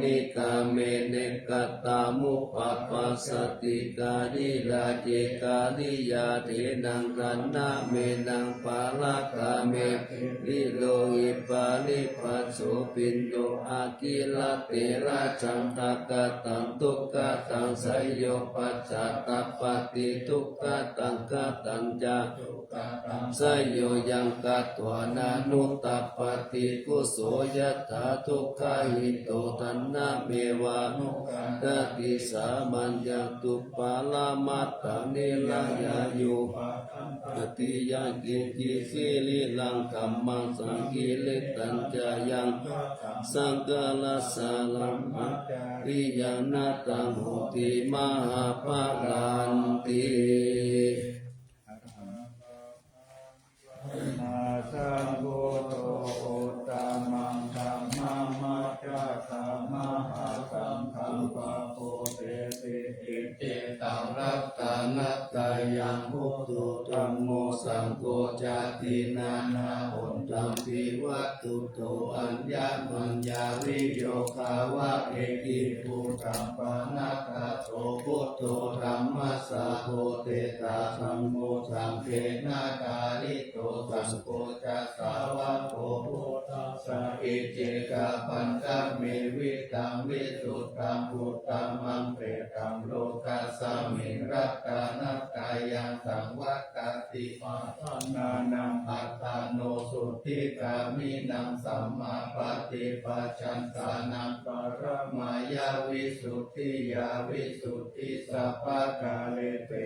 nigamena kaṭṭhamupapajjati. Kāyirajjhakariyatenaṃ taṇhamenaṃ parakkameti, virohi paribhājo bhiyyo akirate rajjhaṃ. Dukkhadaṃ dukkhadaṃ seyyotha paccattappati, dukkhadaṃ khadañca dukkhadaṃ seyyo, yaṃ katvā nānutappati, kuto yathā dukkhahito taṇhameva nukkhaṇhati, sāmaññaṃ dupparamatthaṃ nirayaṃ yo paṭidassati. Yaṅkiñci sarīraṃ dhammaṃ saṅkiliṭṭhañca yaṃ saṅkhārassa brahmacariyaṃ, na taṃ hoti mahapparanti. Sammāsambuddho uttamaṃ dhammam majjhattha mahāsaṅghaṃ, pāpūjesi icchitaṃ ratanattayaṃ. Buddho dhammo saṅgho cāti nānāguṇaṃ parivaṭṭito, aññamaññaviyogavādeti bhūtaṃ pahānāgato. Buddho dhammassa bodhisattva, dhammo saṅghena pālito, saṅgho ca sāvako buddhassa, icchikā pañcamevitaṃ visuddhaṃ uttamaṃ petaṃ lokasmiṃ ratanattayaṃ saṃvattati. Paṭhānānaṃ attāno suddhigāmīnaṃ sammāpaṭipajjantānaṃ paramāya visuddhiyā visuddhi sabbakārepi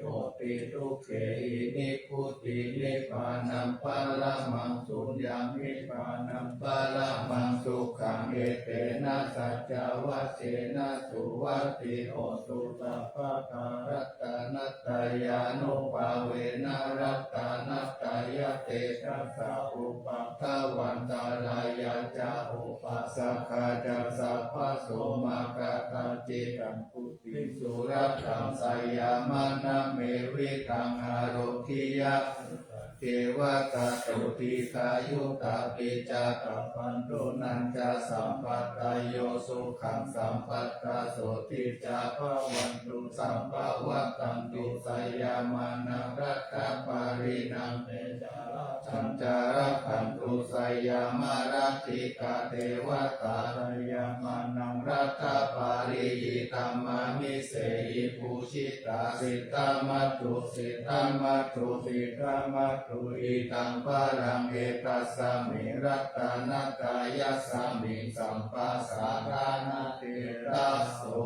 hoti. Dukkhehi nibbutiṃ nibbānaṃ paramaṃ suññaṃ nibbānaṃ paramaṃ sukhaṃ. Etena saccavajjena suvatthi hotu sabbadā. Ratanattayānubhāvena ratanattayate jasa, upaddavantārāya ca upaddavā ca sabbaso, mā katthaci kaṅkhaṃ tiṃsu rattaṃ sayamānamevitaṃ. Ārogyā sukhā ceva tato dīghāyutā pi ca, tapaṃ puññañca sampādayo sukhaṃ sampadā sotthī ca bhavantu. Sampavattantu sayamānaṃ ratapālinaṃ, te ca rakkhañca rakkhantu sayamārajikā devatā. Sayamānaṃ ratapālī idhamāmisehi pūjitā siddhamātu siddhamātu siddhamātu, idaṃ balaṃ etasmiṃ ratanattayasmiṃ sabbadasāraṇatesaso.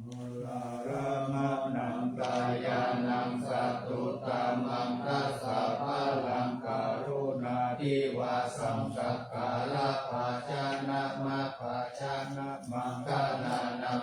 Mūlārammaṇaṃ sayanaṃ satuttamaṃ dasabalaṃ karuṇādivasaṃ, sakkārabhājanamabhājanamaṅganānaṃ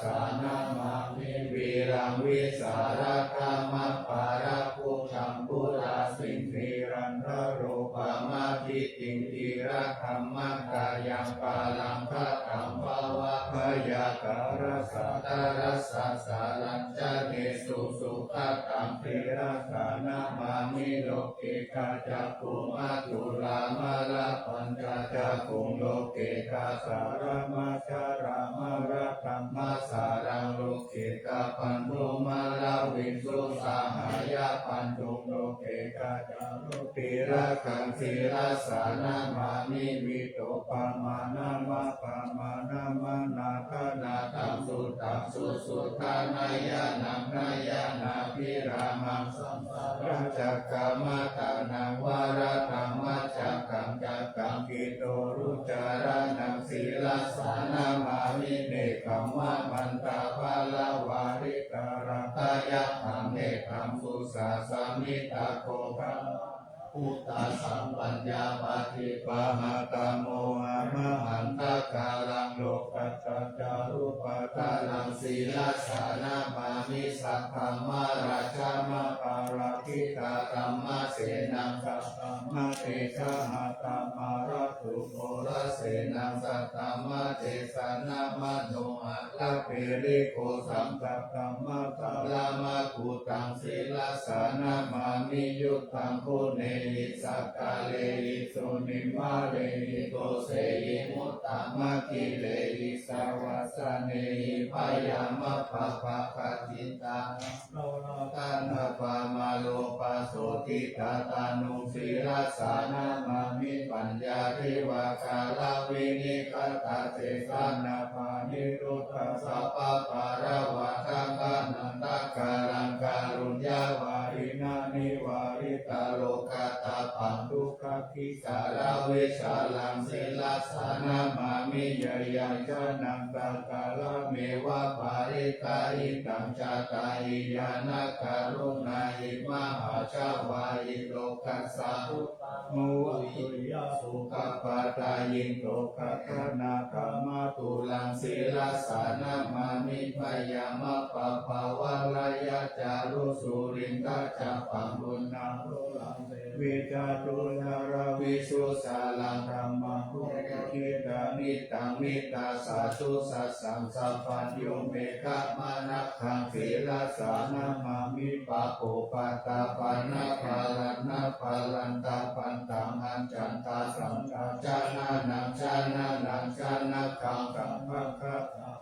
Sānamāmi vīraṃ vīsālakamapālakuṭaṃ purāsiṃ, dhīrañca rūpamādi tiṃ dhīradhammākāyaṃ, pālaṃ khataṃ bhavabhayākālasāntarasañcarañca nesu sugataṃ. Sīlassa namāmi loke gajaggu madhurā malā pañca cakkhun loke kasāramajjharāmaraddhammā saraṃ loke gabandhumalāviṃsu sahāya bandhuṃ loke gajā rūpīlakkhaṃ. Sīlassa namāmi vītopamāṇaṃ appamāṇaṃ anādhānatthaṃ suddhaṃ susuddhanayaṃ nāyānabhirāmaṃ saṃsāracakkaṃ atānaṃ varadhammacakkaṃ cakkaṃ khiḍḍorucaraṇaṃ. Sīlassa namāmi nekkhammamantapalavārita rāgayakkhaṃ neddhamsussāsami. Tato gabbhassa bhūtā sampaññā paṭipahātā mohamāhandhakaraṃ lokassā ca rūpattaraṃ. Sīlassa namāmi saddhammaparājitaparakkhitādhammasenaṃ saddhammatejahattamāraddhuporasenaṃ saddhammatejanamano alaperikosaṃ saddhammassaramakkuṭaṃ. Sīlassa namāmi yuddhaṃ guṇehi sakkārehi sunimārehi dosehi muttamakkhilehi savassanehi byāmappabhāga cittānaṃ noraganapamālopasotthidaṭṭhanuṃ. Sīlassa namāmi paññādhivāgaravinigatasesaṇappaniruddhaṃ sabbappāṇavataṃ anantakaraṃ kāruññavāriṇaṃ nivāritarogatāpaṃ dukkhābhi sāravijjālaṃ. Sīlassa namāmi ñāyañjanaṃ sakkārameva parittahidaṃ catāyānakaruṇāhi mahāsavāhi lokassa uttamo vatthu yā sukhapadayindo gaganathamaduraṃ. Sīlassa namāmi byāmappabhāvaṃ rājaguṇaṃ surindacabbaṃ brahmānaṃ lokaṃ visuddhajutaraviṃsu sāraṃ brahmaṃ bodhiyuṃ khiḍḍamitaṃ vītasaccaṃ sudassaṃ sabbañño me khammanakkhaṃ. Sīlassa namāmi pāpūpaṭṭhapāṇabhāraṃ nābhāraṃ tapaṃ taṃ ajjhattasaṅghañcanānaṃ janānañca nakkhaṃ sabbattha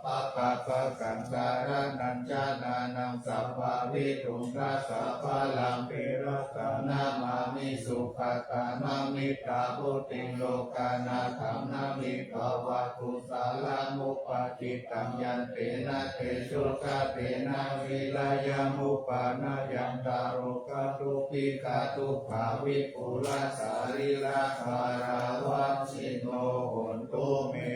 pabbabhāgaṃ saraṇaṃ janānaṃ sabbavidū rasabalaṃ. Sīlassa namāmi sugatānaṃ middhabūtiṃ lokānathānaṃ hitvāna kusalamupaṭṭhitaṃ. Yantena tejasā tena vīriyamupanaññaṃ darogā dubhi gadubbhā vipulā sarīrā bārāvaccino hontu me.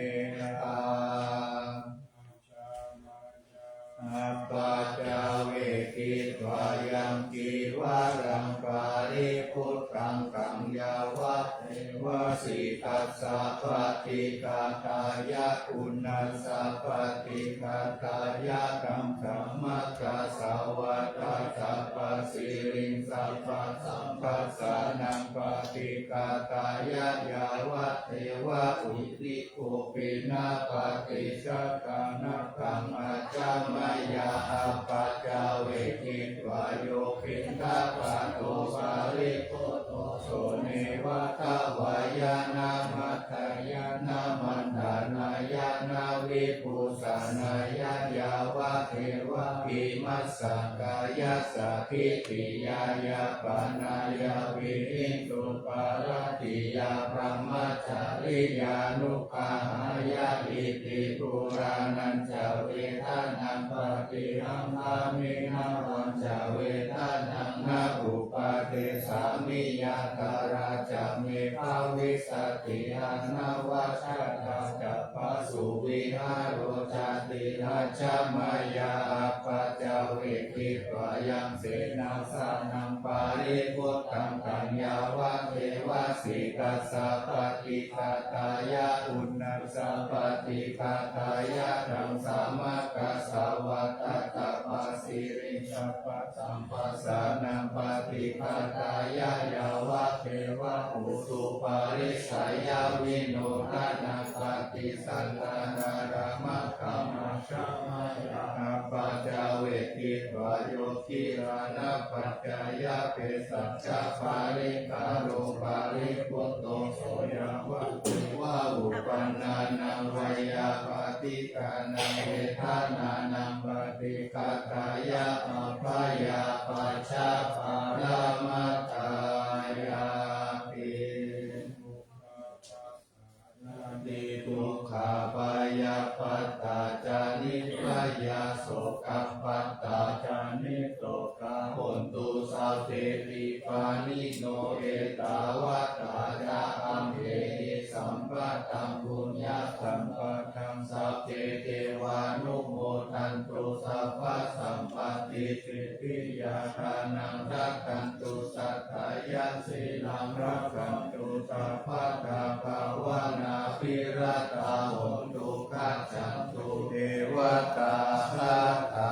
Appaccavekkhitvā yaṃ cīvaraṃ paribhuttaṃ taṃ yāvadeva sītassa paṭighātāya uṇhassa paṭighātāya taṃ dhammassāvakāsapassiriṃ sabbasaṅghānaṃ paṭighātāya yāvadeva iti kho piṇḍapāte jaghannathaṃ ajja mayā appaccavekkhitvā yo piṇḍapāto paribhutto so neva davāya na madāya na maṇḍanāya na vibhūsanāya yāvadeva imassa kāyassa ṭhitiyā yāpanāya vihiṃsuparatiyā brahmacariyānuggahāya iti purāṇañca vedanaṃ paṭihaṅkhāmi navañca vedanaṃ na uppādessāmi yātrā ca me bhavissati anavajjatā ca passa Suvihāro jātiradda mayā apaccavekkhitvā yaṃ senāsanaṃ paribhuttaṃ, taṃ yāvadeva sītassa paṭighātāya uṇhassa paṭighātāya taṃ samaggassa vātatapassiriṃ sabbasamphassānaṃ paṭighātāya yāvadeva utuparissayavinodanaṃ paṭisallānārāmakkhamajjhamāya apaccavekkhitvā yo gilānapaccayabhesajjaparikkhāro paribhutto, so yāvadeva uppannānaṃ veyyābādhikānaṃ vedanānaṃ paṭighātāya abyāpajjhaparamatāyāti. Dukkhappattā ca nibbhayā sokappattā ca nissokā hontu sabbepi pāṇino. Ettāvatā ca amhehi sambhataṃ puññasampadaṃ sabbe devānumodantu sabbasampattisiddhiyā. Dānaṃ dadantu saddhāya sīlaṃ rakkhantu sabbadā bhāvanābhiratā hontu gacchantu devatāgatā.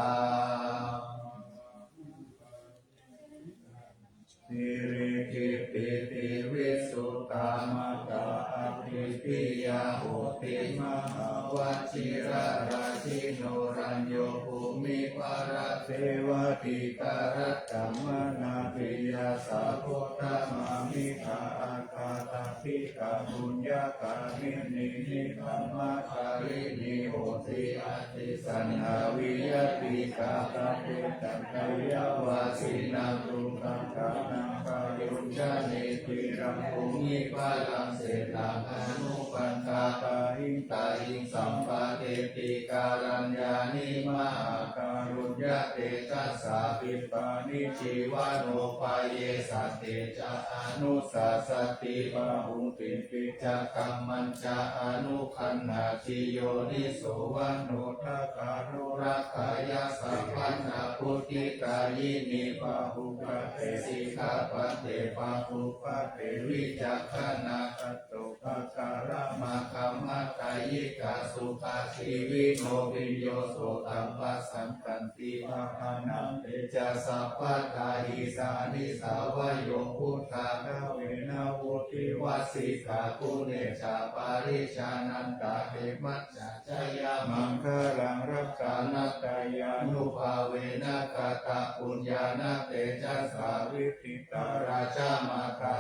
Sirikittipītivisuddhā mātā Adi piyā hoti mahāvajirārājino rañño bhūmiparādevatikaladdhamanābhiyā sa gotama middhā aggādhatikā puññakāminī nikkhamadārinī hoti addisannā viyatikā. Tape ca deyavāsino tuṇhikkhānaṃ kāruññanidhiraṃ bhūmiparaṃ seṭṭhaṃ anupaṇṇāta hiṃ tahiṃ sampādetikaraññāni mahākaruññatejasā. Diṭṭhāni jīvanupāyesā te ca anussasati bahuṃ diṭṭhi ca kammañca anugaṇhāti yoniso manossakaroṇakāyasā paṇḍabhūtikāyinī bahupadesikappaṭe pāṭupaṭe vicakkhaṇā kaṭṭho pakālamakkhamatā yikā sukhajīvino bhiyyo so taṃ passaddhanti pahānaṃ te ca sabbadā. Isāni sāvayo buddhā dvena vuṭṭhivāsitā guṇeca parijānantā khemañca jayamaṅgalaṃ ratanattayānubhāvena katapuññānatejasā vidhi tā rājamātā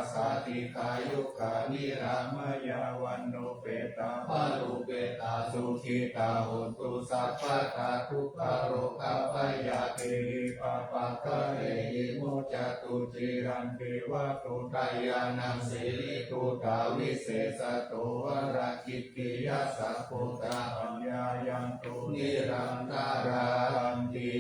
dīghāyukā niramāyā vaṇṇuppetā balūpetā sukhitā hontu sabbadā. Dukkharogabhayakehi pāpaggahehi muccantu ciraṃ. Dvādasatthottaraṃ siribhūtaṃ visesato varasiddhiyā sabbuṭṭhābyayantu nirantaranti.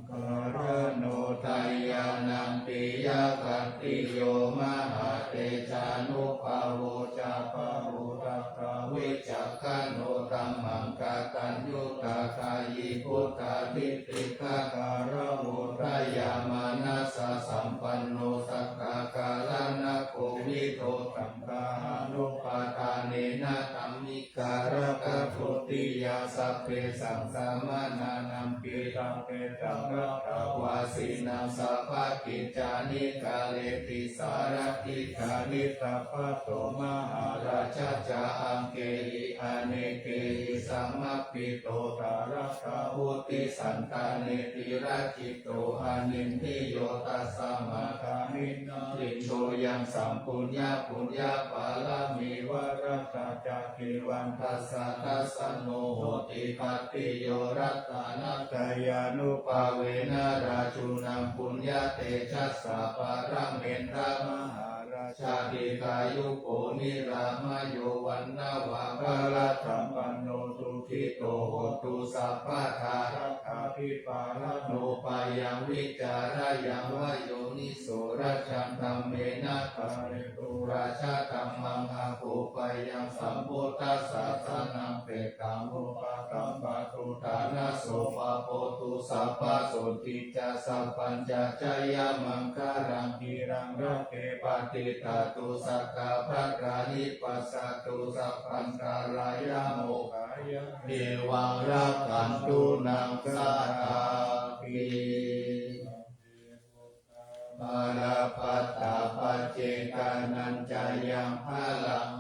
Mahāvajirapaṅkarāṇo dayānandiyaṃ khattiyo mahātejānubhāvo ca bahū sattā vicakkhaṇo tammaṃ kataññutā dāyī buddhadiṭṭhigaharavo dayāmanassasampanno sattā karaṇakovido saṅgahanupādānena taṃ vikārakadotiyā sabbesaṃ samaṇānaṃ pīḷāpetaṃ laddhavāsinaṃ sabbakicchāni kareti sārathikāni. Sabbaso mahārājā ca aṅgehi anekehi samappito saratha buddhisantāne tilakkhito anindriyo tasmā dāni nārindo yaṃ sampuññapuññapāramī varattā ca cīvantassa dassano hoti khattiyo ratanattayānubhāvena rājūnaṃ puññatejasā paramendra mahārā Jādikāyuko nirāmayo vaṇṇavanto balāsampanno sukhito hotu sabbadā. Dukkhādipālaṅkopayaṃ vicārāyaṃva yoniso rajadhammena dhāretu rajadhammaṃ abhūpayaṃ sambuddhasāsanaṃ petāmupasampadu ṭhānaso pāpo tu sabbasotthi ca sabbañca jayamaṅgalaṃ. Giriṃ rāge parittaṃ tu sattappākāri passattu sabbantarāyā mokkhaṃ. Evaṃ rakkhantu naṃ sadāpi. Balappattā paccekānañca yaṃ balaṃ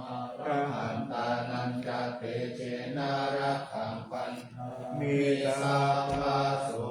arahantānañca tejena rakkhaṃ bandhāmi sabbaso.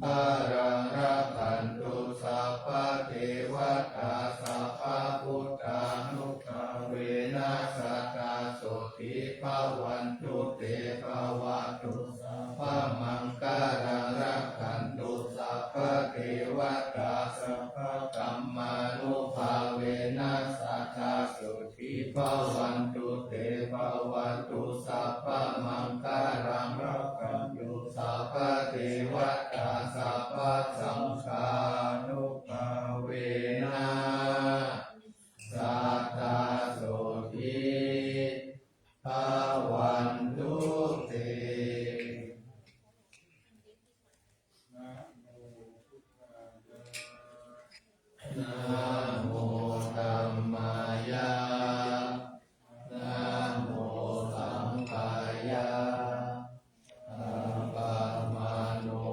Maṅgalaṃ rakkhantu sabbadevatā sabbabuddhānubhāvena sadā sotthī bhavantu te. Bhavatu sabbamaṅgalaṃ rakkhantu sabbadevatā sabbadhammānubhāvena sadā sotthī bhavantu te. Bhavatu sabbamaṅgalaṃ rakkhantu sabbadevatā sabbasaṅghānubhāvena sadā sotthī bhavantu te. Namo dhammāya. Namo saṅghāya. Sabbātmano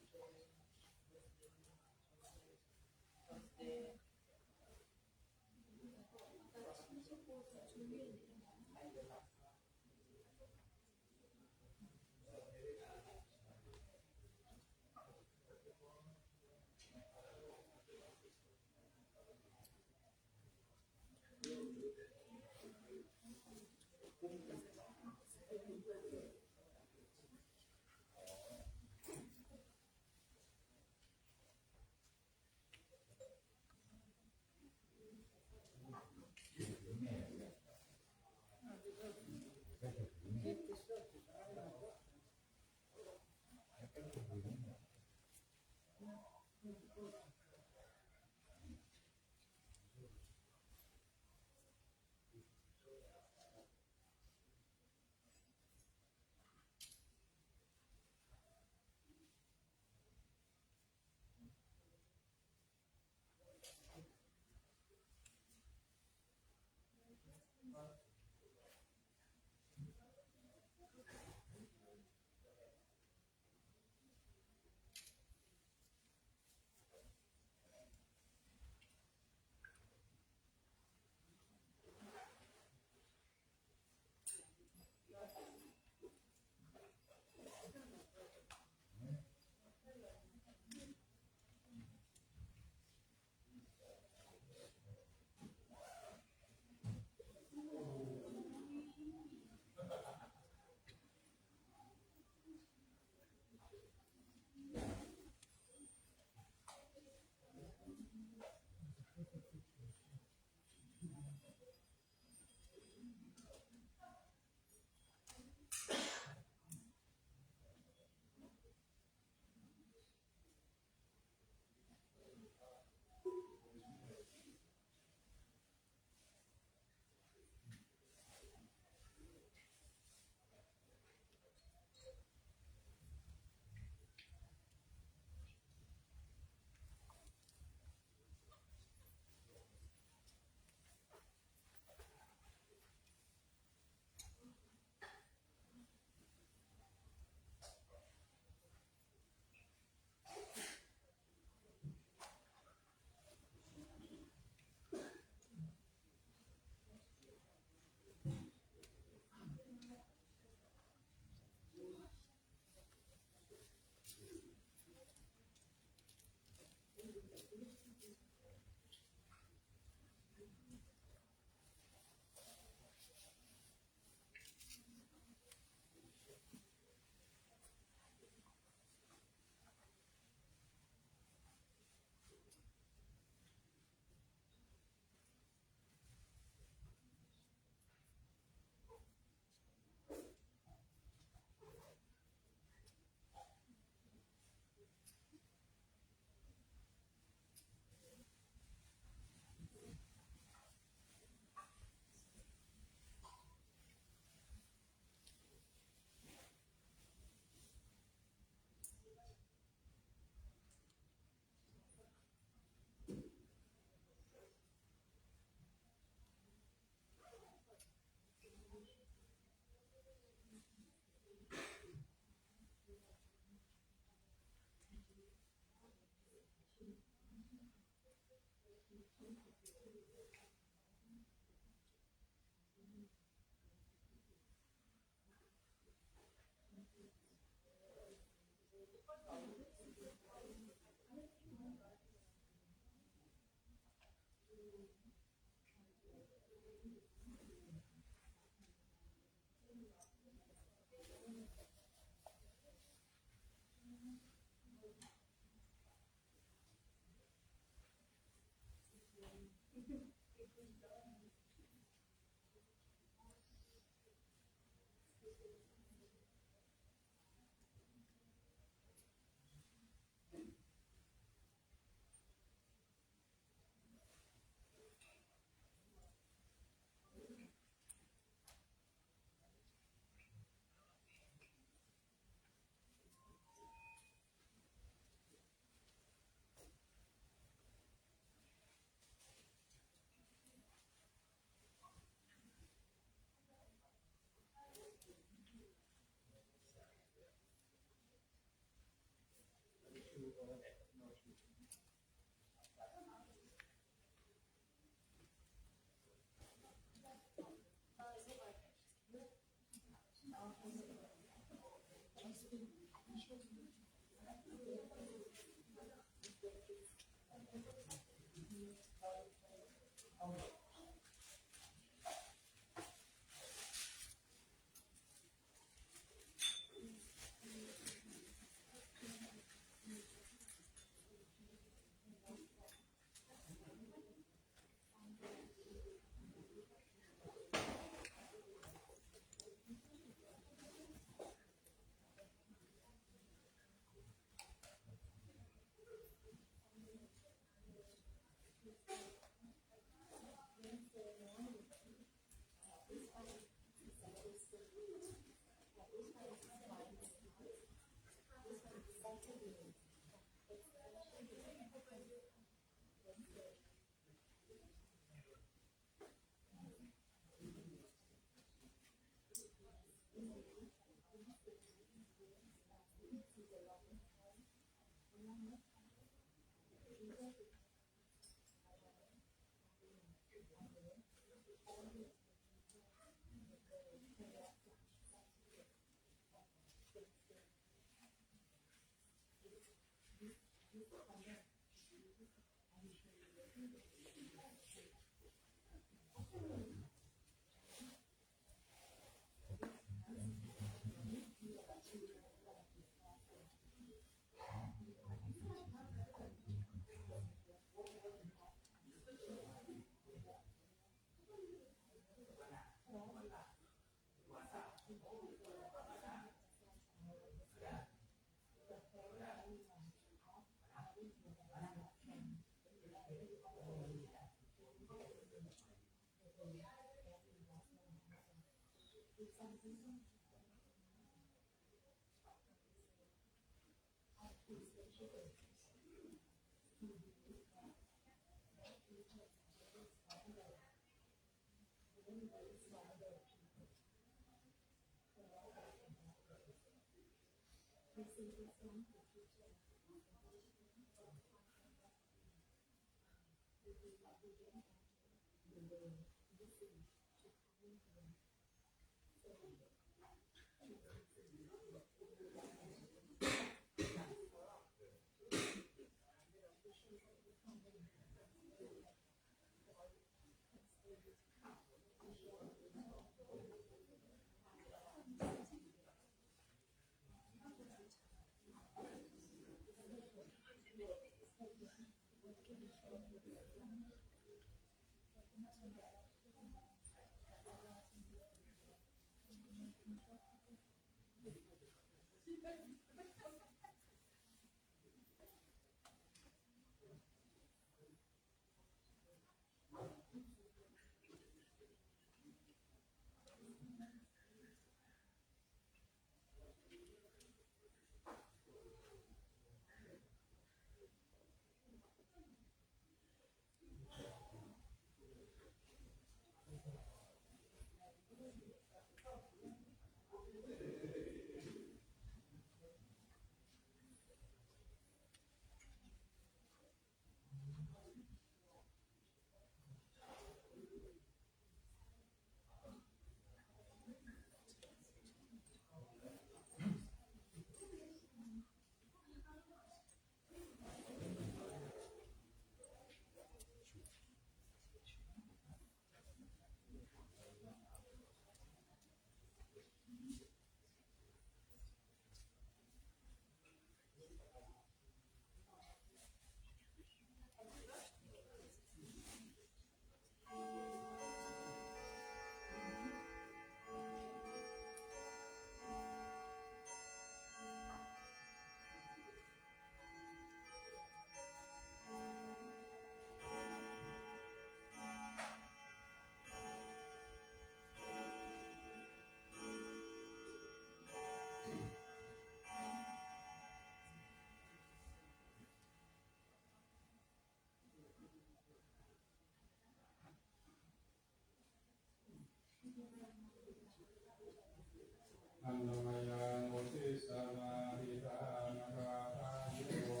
Handa mayaṃ uddissa bhāsitaṃ, atthāya yo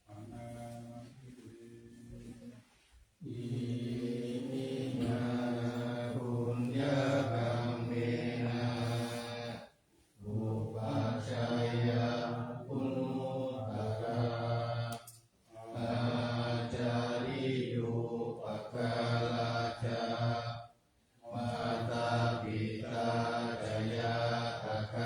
bhaṇāma ame. Iminā puññakammena upajjhāyā guṇuttarā, ācariyūpakārā ca mātā pitā ca ñātakā,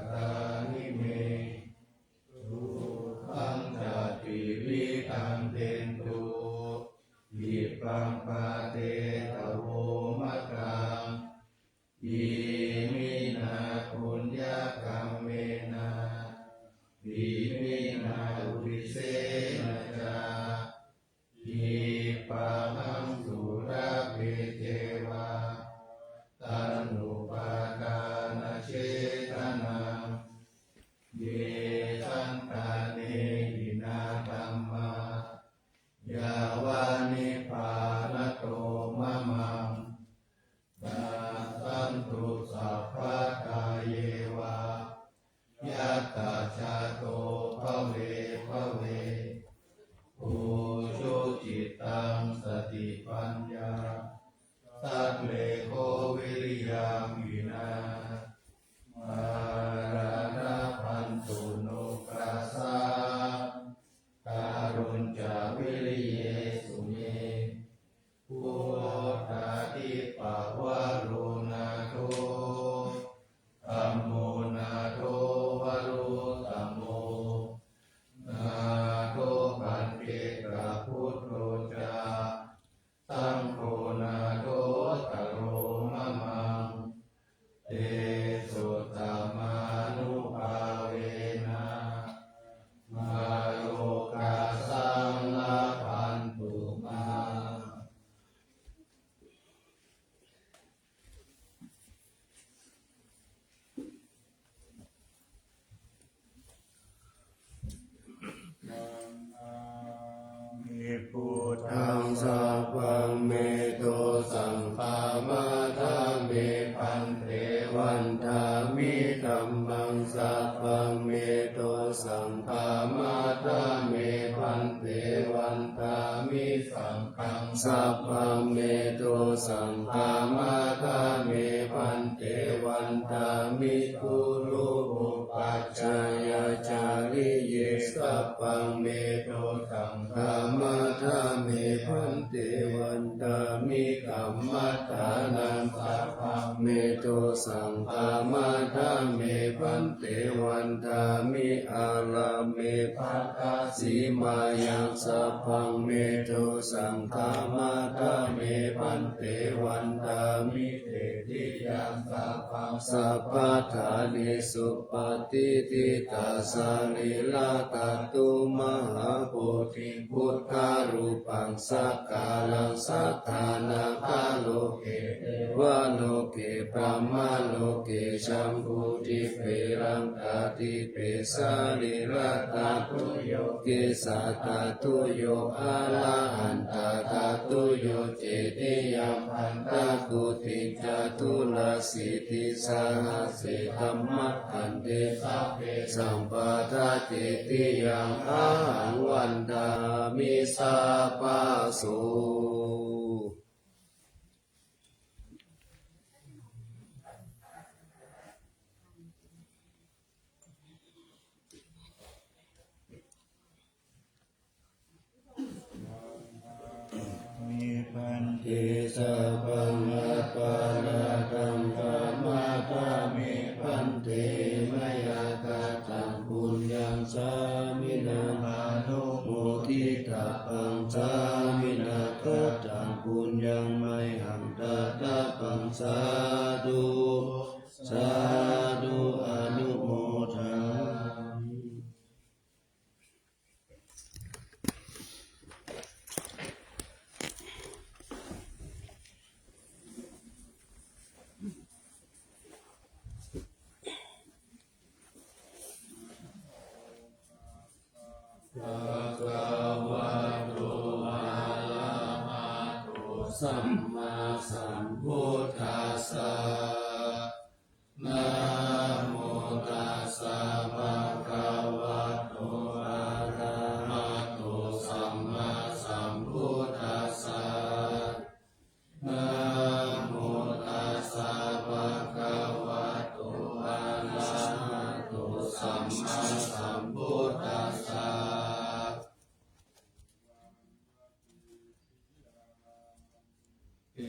dāni me, sukhañca tividhaṃ dentu, khippaṃ pāpetha vo mataṃ. Iminā puññakammena, iminā uddisena ca, khippāhaṃ sulabhe ceva, taṇhupādānachedanaṃ. Ye santāne hinā dhammā, yāva nibbānato mamaṃ, nassantu sabbadā yeva, yattha jāto bhave bhave. Ujucittaṃ satipaññā, sallekho viriyamhinā, mārā labhantu nokāsaṃ, kātuñca viriyesu me. Buddhādhipavaro nātho, dhammo nātho varuttamo, nātho paccekabuddho ca, saṅgho nāthottaro mamaṃ. Tesottamānubhāvena, mārokāsaṃ labhantu mā. Buddhaṃ sabbaṃ me dosaṃ khamatha me bhante, vandāmi dhammaṃ sabbaṃ me dosaṃ khamatha me bhante, vandāmi saṅghaṃ sabbaṃ me dosaṃ khamatha me bhante, vandāmi guru upajjhāyācariye sabbaṃ me dosaṃ khamatha me bhante, vandāmi kammaṭṭhānaṃ sabbaṃ me dosaṃ khamatha me bhante, vandāmi ārāme bhaddasīmāyaṃ sabbaṃ me dosaṃ khamatha me bhante, vandāmi cetiyaṃ sabbaṃ sabbaṭṭhānesu patiṭṭhitā sārīrikadhātu mahābodhiṃ buddharūpaṃ sakkāraṃ satthā nāgaloke devaloke brahmaloke jambudīpe laṅkādīpe sārīradhātuyo kesādhātuyo arahantadhātuyo cetiyaṃ pañcakoṭiṃ caturāsītisahassadhammakkhandhe sabbesaṃ buddhacetiyaṃ ahaṃ vandāmi sabbaso. Me bhante sabbaṃ aparādhaṃ khamatha me bhante, mayā kataṃ puññaṃ sāminā anumoditabbaṃ, sāminā kataṃ puññaṃ mayhaṃ dātabbaṃ, sādhu sādhu anumodāmi. Bhagavato arahato sammāsambuddhassa. Namo tassa bhagavato arahato sammāsambuddhassa. Namo tassa bhagavato arahato sammāsambuddhassa.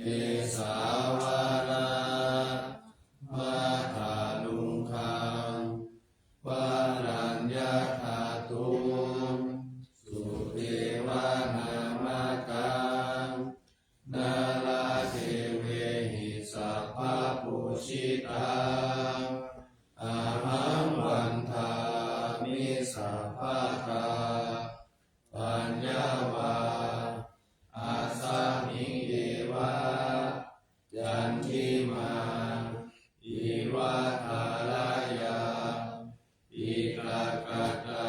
Kesavādaṃ vādaruṇṇaṃ Piṭakattā